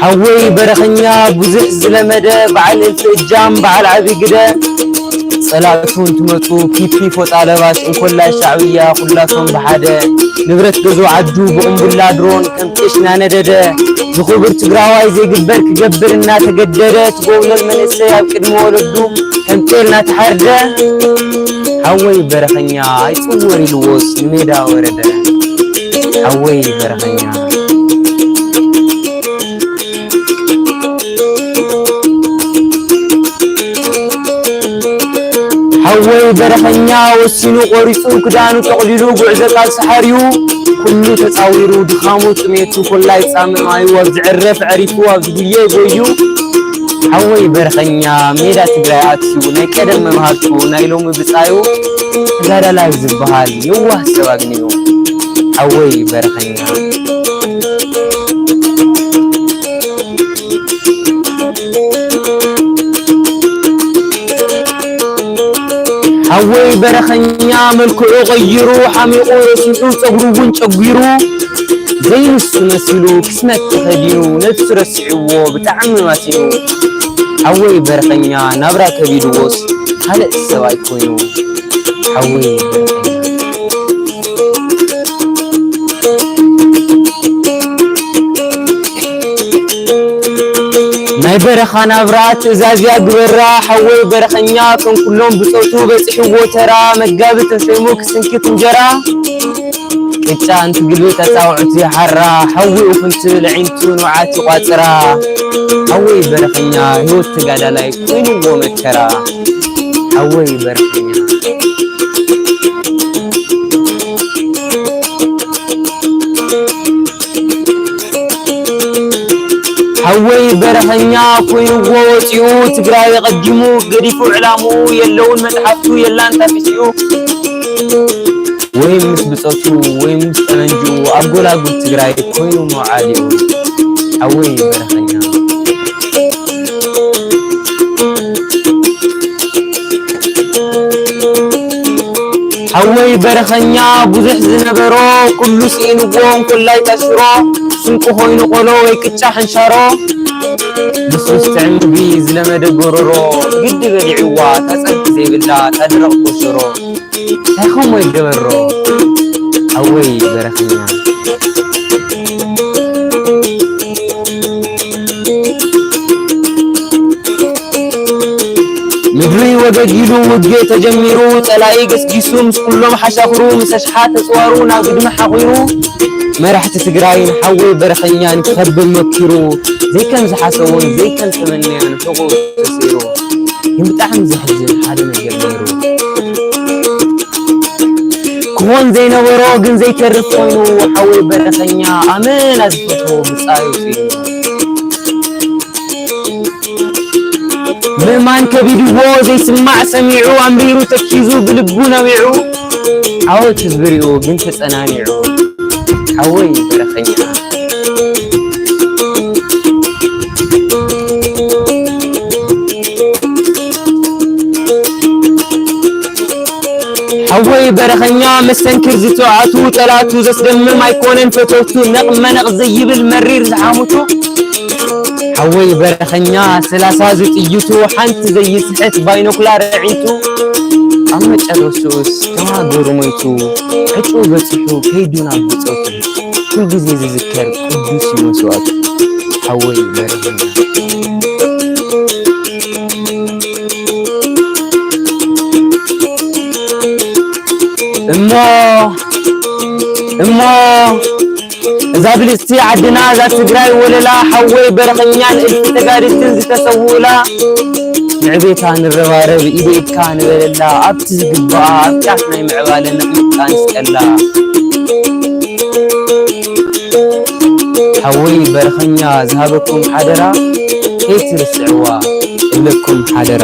ሓወይ በረኸኛ ብዙሕ ዝለመደ በዓል እልፊ እጃም በዓል ዓቢ ግደ ጸላእቱ እንትመጹ ፒፒ ፎጣ ለባሽ እንኮላይ ሻዕብያ ኩላቶም ብሓደ ንብረት ገዝኡ ዓዱ ብቕምቡላ ድሮን ከም ጤሽ እናነደደ ዝኽቡር ትግራዋይ ዘይግበር ክገብር እናተገደደ ትጎብለል መንእሰይ ኣብ ቅድሚ ወለዱ ከም ጤል እናተሓርደ ሓወይ በረኸኛ ኣይጽወር ኢልዎስ ንሜዳ ወረደ ሓወይ በረኸኛ ሓወይ በረኸኛ ወሲኑ ቆሪፁ ክዳኑ ጠቕሊሉ ጉዕዞ ካብ ሰሓር እዩ ኩሉ ተፃዊሩ ድኻሙ ጥሜቱ ኮላይ ፃምእ ማዩ ኣብ ዝዕረፍ ዕሪፉ ኣብ ዝጉየ ጎዩ ሓወይ በረኸኛ ሜዳ ትግራይ ኣትዩ ናይ ቀደም መምሃርቱ ናይ ሎሚ ብፃዩ ተጋዳላይ ዝበሃል የዋህ ሰብ ኣግንዩ ሓወይ በረኸኛ ሓወይ በረኸኛ መልክዑ ቐይሩ ሓሚቑ ረሲሑ ጸጉሩ እውን ጨጒሩ ዘይንሱ መሲሉ ክስመት ተኸዲኑ ነብሱ ረሲዕዎ ብጣዕሚ ማሲኑ ሓወይ በረኸኛ ናብራ ከቢድዎስ ካልእ ሰብ ኣይኮይኑ ሓወይ በረኸኛ ናይ በረኻ ናብራ ትእዛዝያ ግበራ ሓወይ በረኸኛ ከም ኩሎም ብጾቱ በጺሕዎ ተራ መጋቢ ተሰይሙ ክስንክት እንጀራ ቅጫ እንትግልብጥ ኣጻውዕቱ ይሓራ ሓዊኡ ፍንትል ኣዒንቱ ንብዓት ይቋጽራ ሓወይ በረኸኛ ህይወት ተጋዳላይ ኮይንዎ መከራ ሓወይ በረኸኛ ሓወይ በረኸኛ ኮይንዎ ወፂኡ ትግራይ ቀዲሙ ገዲፉ ዕላምኡ የለውን መፅሓፍቱ የላን ታፊስኡ ወይ ምስ ብፀቱ ወይ ምስ ጠመንጅኡ ኣብ ጎላጉል ትግራይ ኮይኑ መውዓሊኡ ሓወይ በረኸኛ ሓወይ በረኸኛ ብዙሕ ዝነበሮ ኩሉ ስኢንዎ እንኮላይ ታሽሮ እሱ ዕንቁ ኮይኑ ቆሎ ወይ ቅጫ ሕንሻሮ፣ ንሱስ ጥዕሚ ዝለመደ ጎረሮ፣ ግዲ በሊዕዋ፣ እታ ጸብሒ ዘይብላ፣ እታ ደረቕ ኮሸሮ። እንታይ ከምኡ ይገበሮ፣ ሓወይ በረኸኛ። ምድሪ ወገግ ኢሉ ውግእ ተጀሚሩ፣ ጸላኢ ገስጊሱ ምስ ኩሎም ሓሻኽሩ፣ ምስ ኣሽሓት ተጽዋሩ ናብ ግድሚ ሓኺሩ፣ መራሕቲ ትግራይ ንሓወይ በረኸኛን ክኸብል መኪሩ፣ ዘይከም ዝሓሰቦን ዘይከም ተመነዮን ሕቑ ተሰይሩ። ግን ብጣዕሚ ዘሕዝን ሓደ ነገር ነይሩ። ክኾን ዘይነበሮ ግን ዘይተርፍ ኮይኑ፣ ሓወይ በረኸኛ ኣመና ዝፈትዎ ብጻዩ ኮይኑ። ምእማን ከቢድዎ ዘይስማዕ ሰሚዑ፣ ኣንቢሩ ተኪዙ ብልቡ ነቢዑ፣ ዓወት ህዝቢ ሪኡ ግን ተጸናኒዑ። ሓወይ በረኸኛ። ሓወይ በረኸኛ መስተንክር ዝትውዓቱ፣ ጠላቱ ዘስደምም ኣይኮነን ፈተውቱ፣ ነቕ መነቕ ዘይብል መሪር ዝሓሙቱ። ሓወይ በረኸኛ ሰላሳ ዝጥይቱ፣ ሓንቲ ዘይስሕት ባይኖኩላር ኣዒንቱ። ኣብ መጨረሽኡስ ተማሃገሩ ሞይቱ፣ ዕጭኡ በጺሑ ከይዱ ናብ ብጾቱ። ኩልግዜ ዝዝከር ቅዱስ እዩ መስዋእቱ። ሓወይ በረኸኛ። እሞ፣ እሞ፣ እዛ ብልጽቲ ዓድና፣ እዛ ትግራይ ወለላ፣ ሓወይ በረኸኛን እልፊ ተጋድልትን ዝተሰውኡላ፣ ንዕቤታ ንረባረብ፣ ኢደ ኢድካ ንበለላ፣ ኣብቲ ዝግባኣ፣ ኣብ ጫፍ ናይ ምዕባለ ነቕምጣ ንስቀላ። ሓወይ በረኸኛ ዝሃበኩም ሓደራ ከይትርስዕዋ እብለኩም ሓደራ።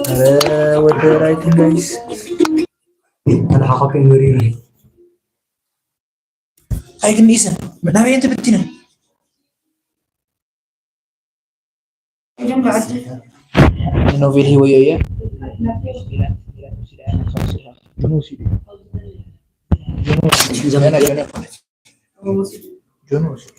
ኧረ ወደ ራይት ጋይስ፣ ተለሓኸብከኝ መሪር። ኣይክንዲሰ ናበይ እንተ ብቲነ? ኖቤል ህይወዮ እየ። ጆን ወሲዱ። ጆን ወሲዱ።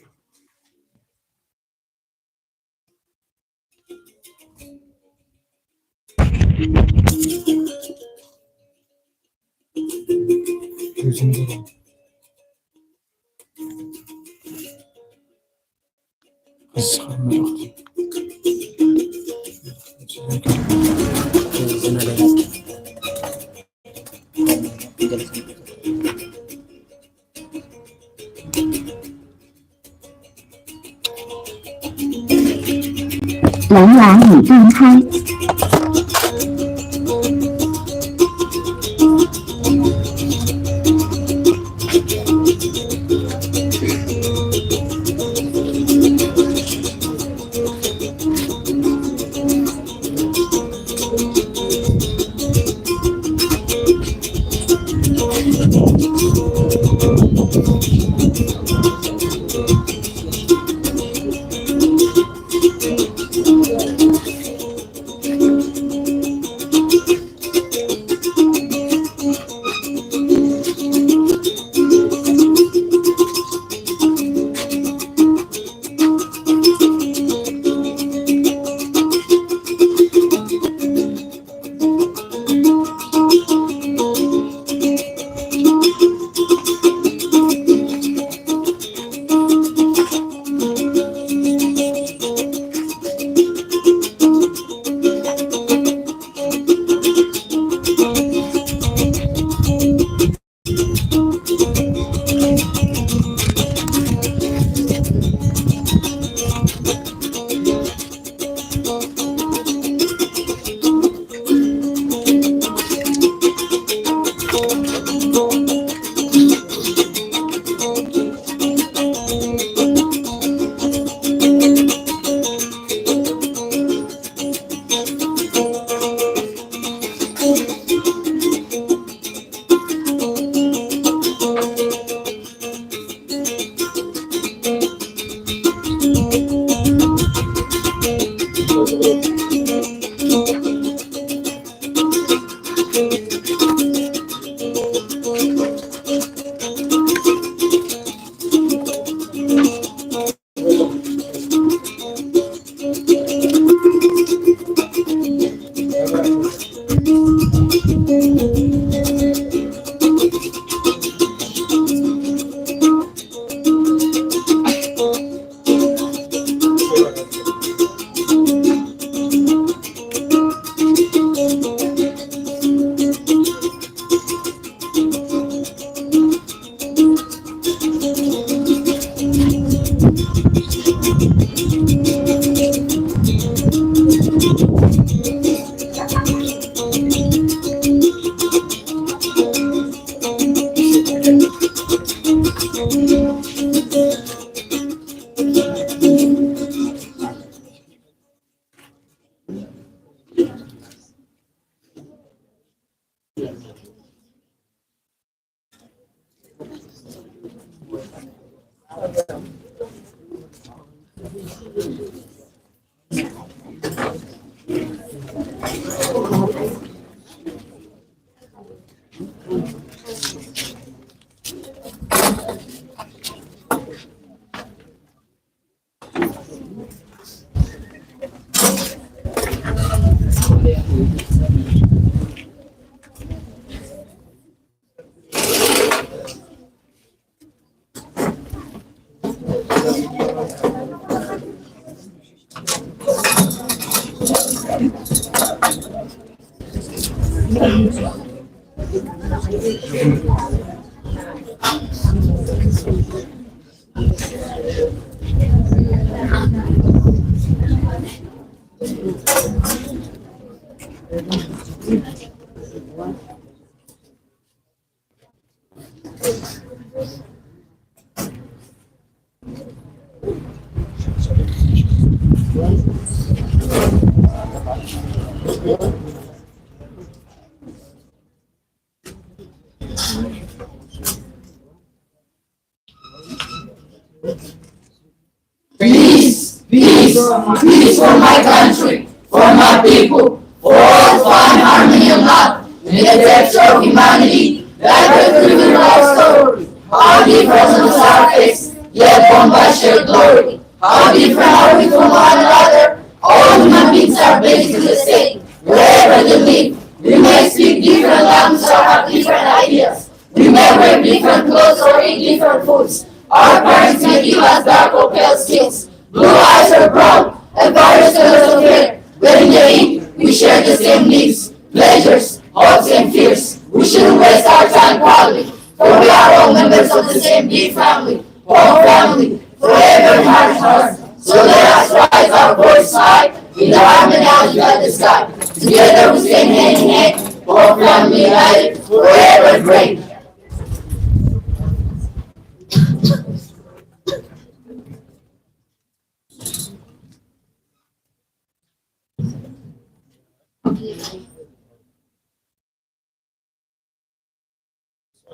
Peace, peace, peace for my country, for my people, for all find harmony and love in the depths of humanity, like a beautiful love story. How different the surface, yet bound by shared glory. How different are we from one another? All human beings are basically the same. Wherever they live, we may speak different languages or have different ideas. We may wear different clothes or eat different foods. Our parents may give us dark or pale skins, blue eyes or brown, and various colors of hair. But in the end, we share the same needs, pleasures, hopes, and fears. We shouldn't waste our time proudly, for we are all members of the same big family, Pope family, forever in our hearts. So let us rise our voice high in the harmony of the sky. Together we stand hand in hand, Pope family life forever great.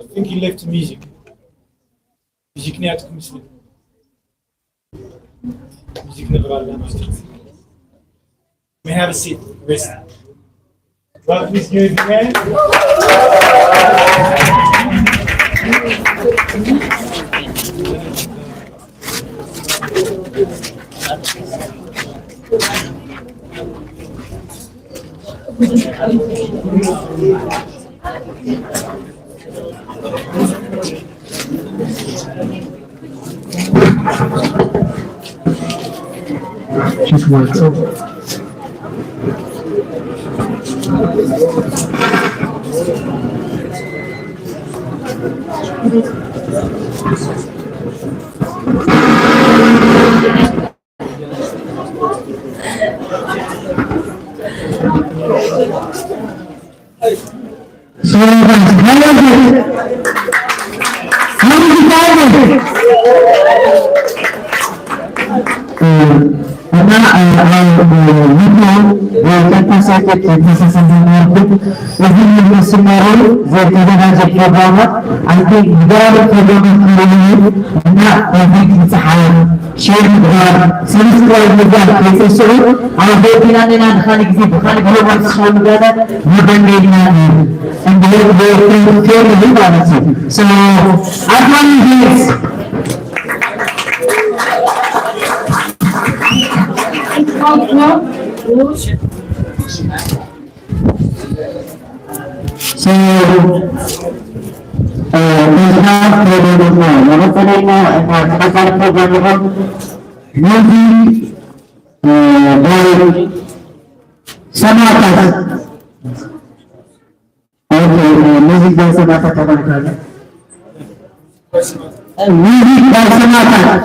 I think he left music. Music net Muslim. Music net May have a seat. Rest. Well, please give it a hand. ሸር ምግባር፣ ሰብስክራይብ ምግባር ከይትርስዑ። ኣብ ዌቢናር ኔና ንኻሊ ግዜ ብኻሊ ግሎባል ሶሻል ሚዲያ ንበንዴልና እዩ። እንድህር ፌር ማለት እዩ። So, ኣድማኒ ፕሊዝ። So, እ፣ ፕሬዚዳንት ፕሮግራም ነው። ለመሰለኝ ነው፣ እ፣ ተቀጣሪ ፕሮግራም ነው። እነዚህ፣ እ፣ ሰማዕታት፣ ኦኬ፣ እ፣ እነዚህ ሰማዕታት ተባልካለ። እነዚህ ሰማዕታት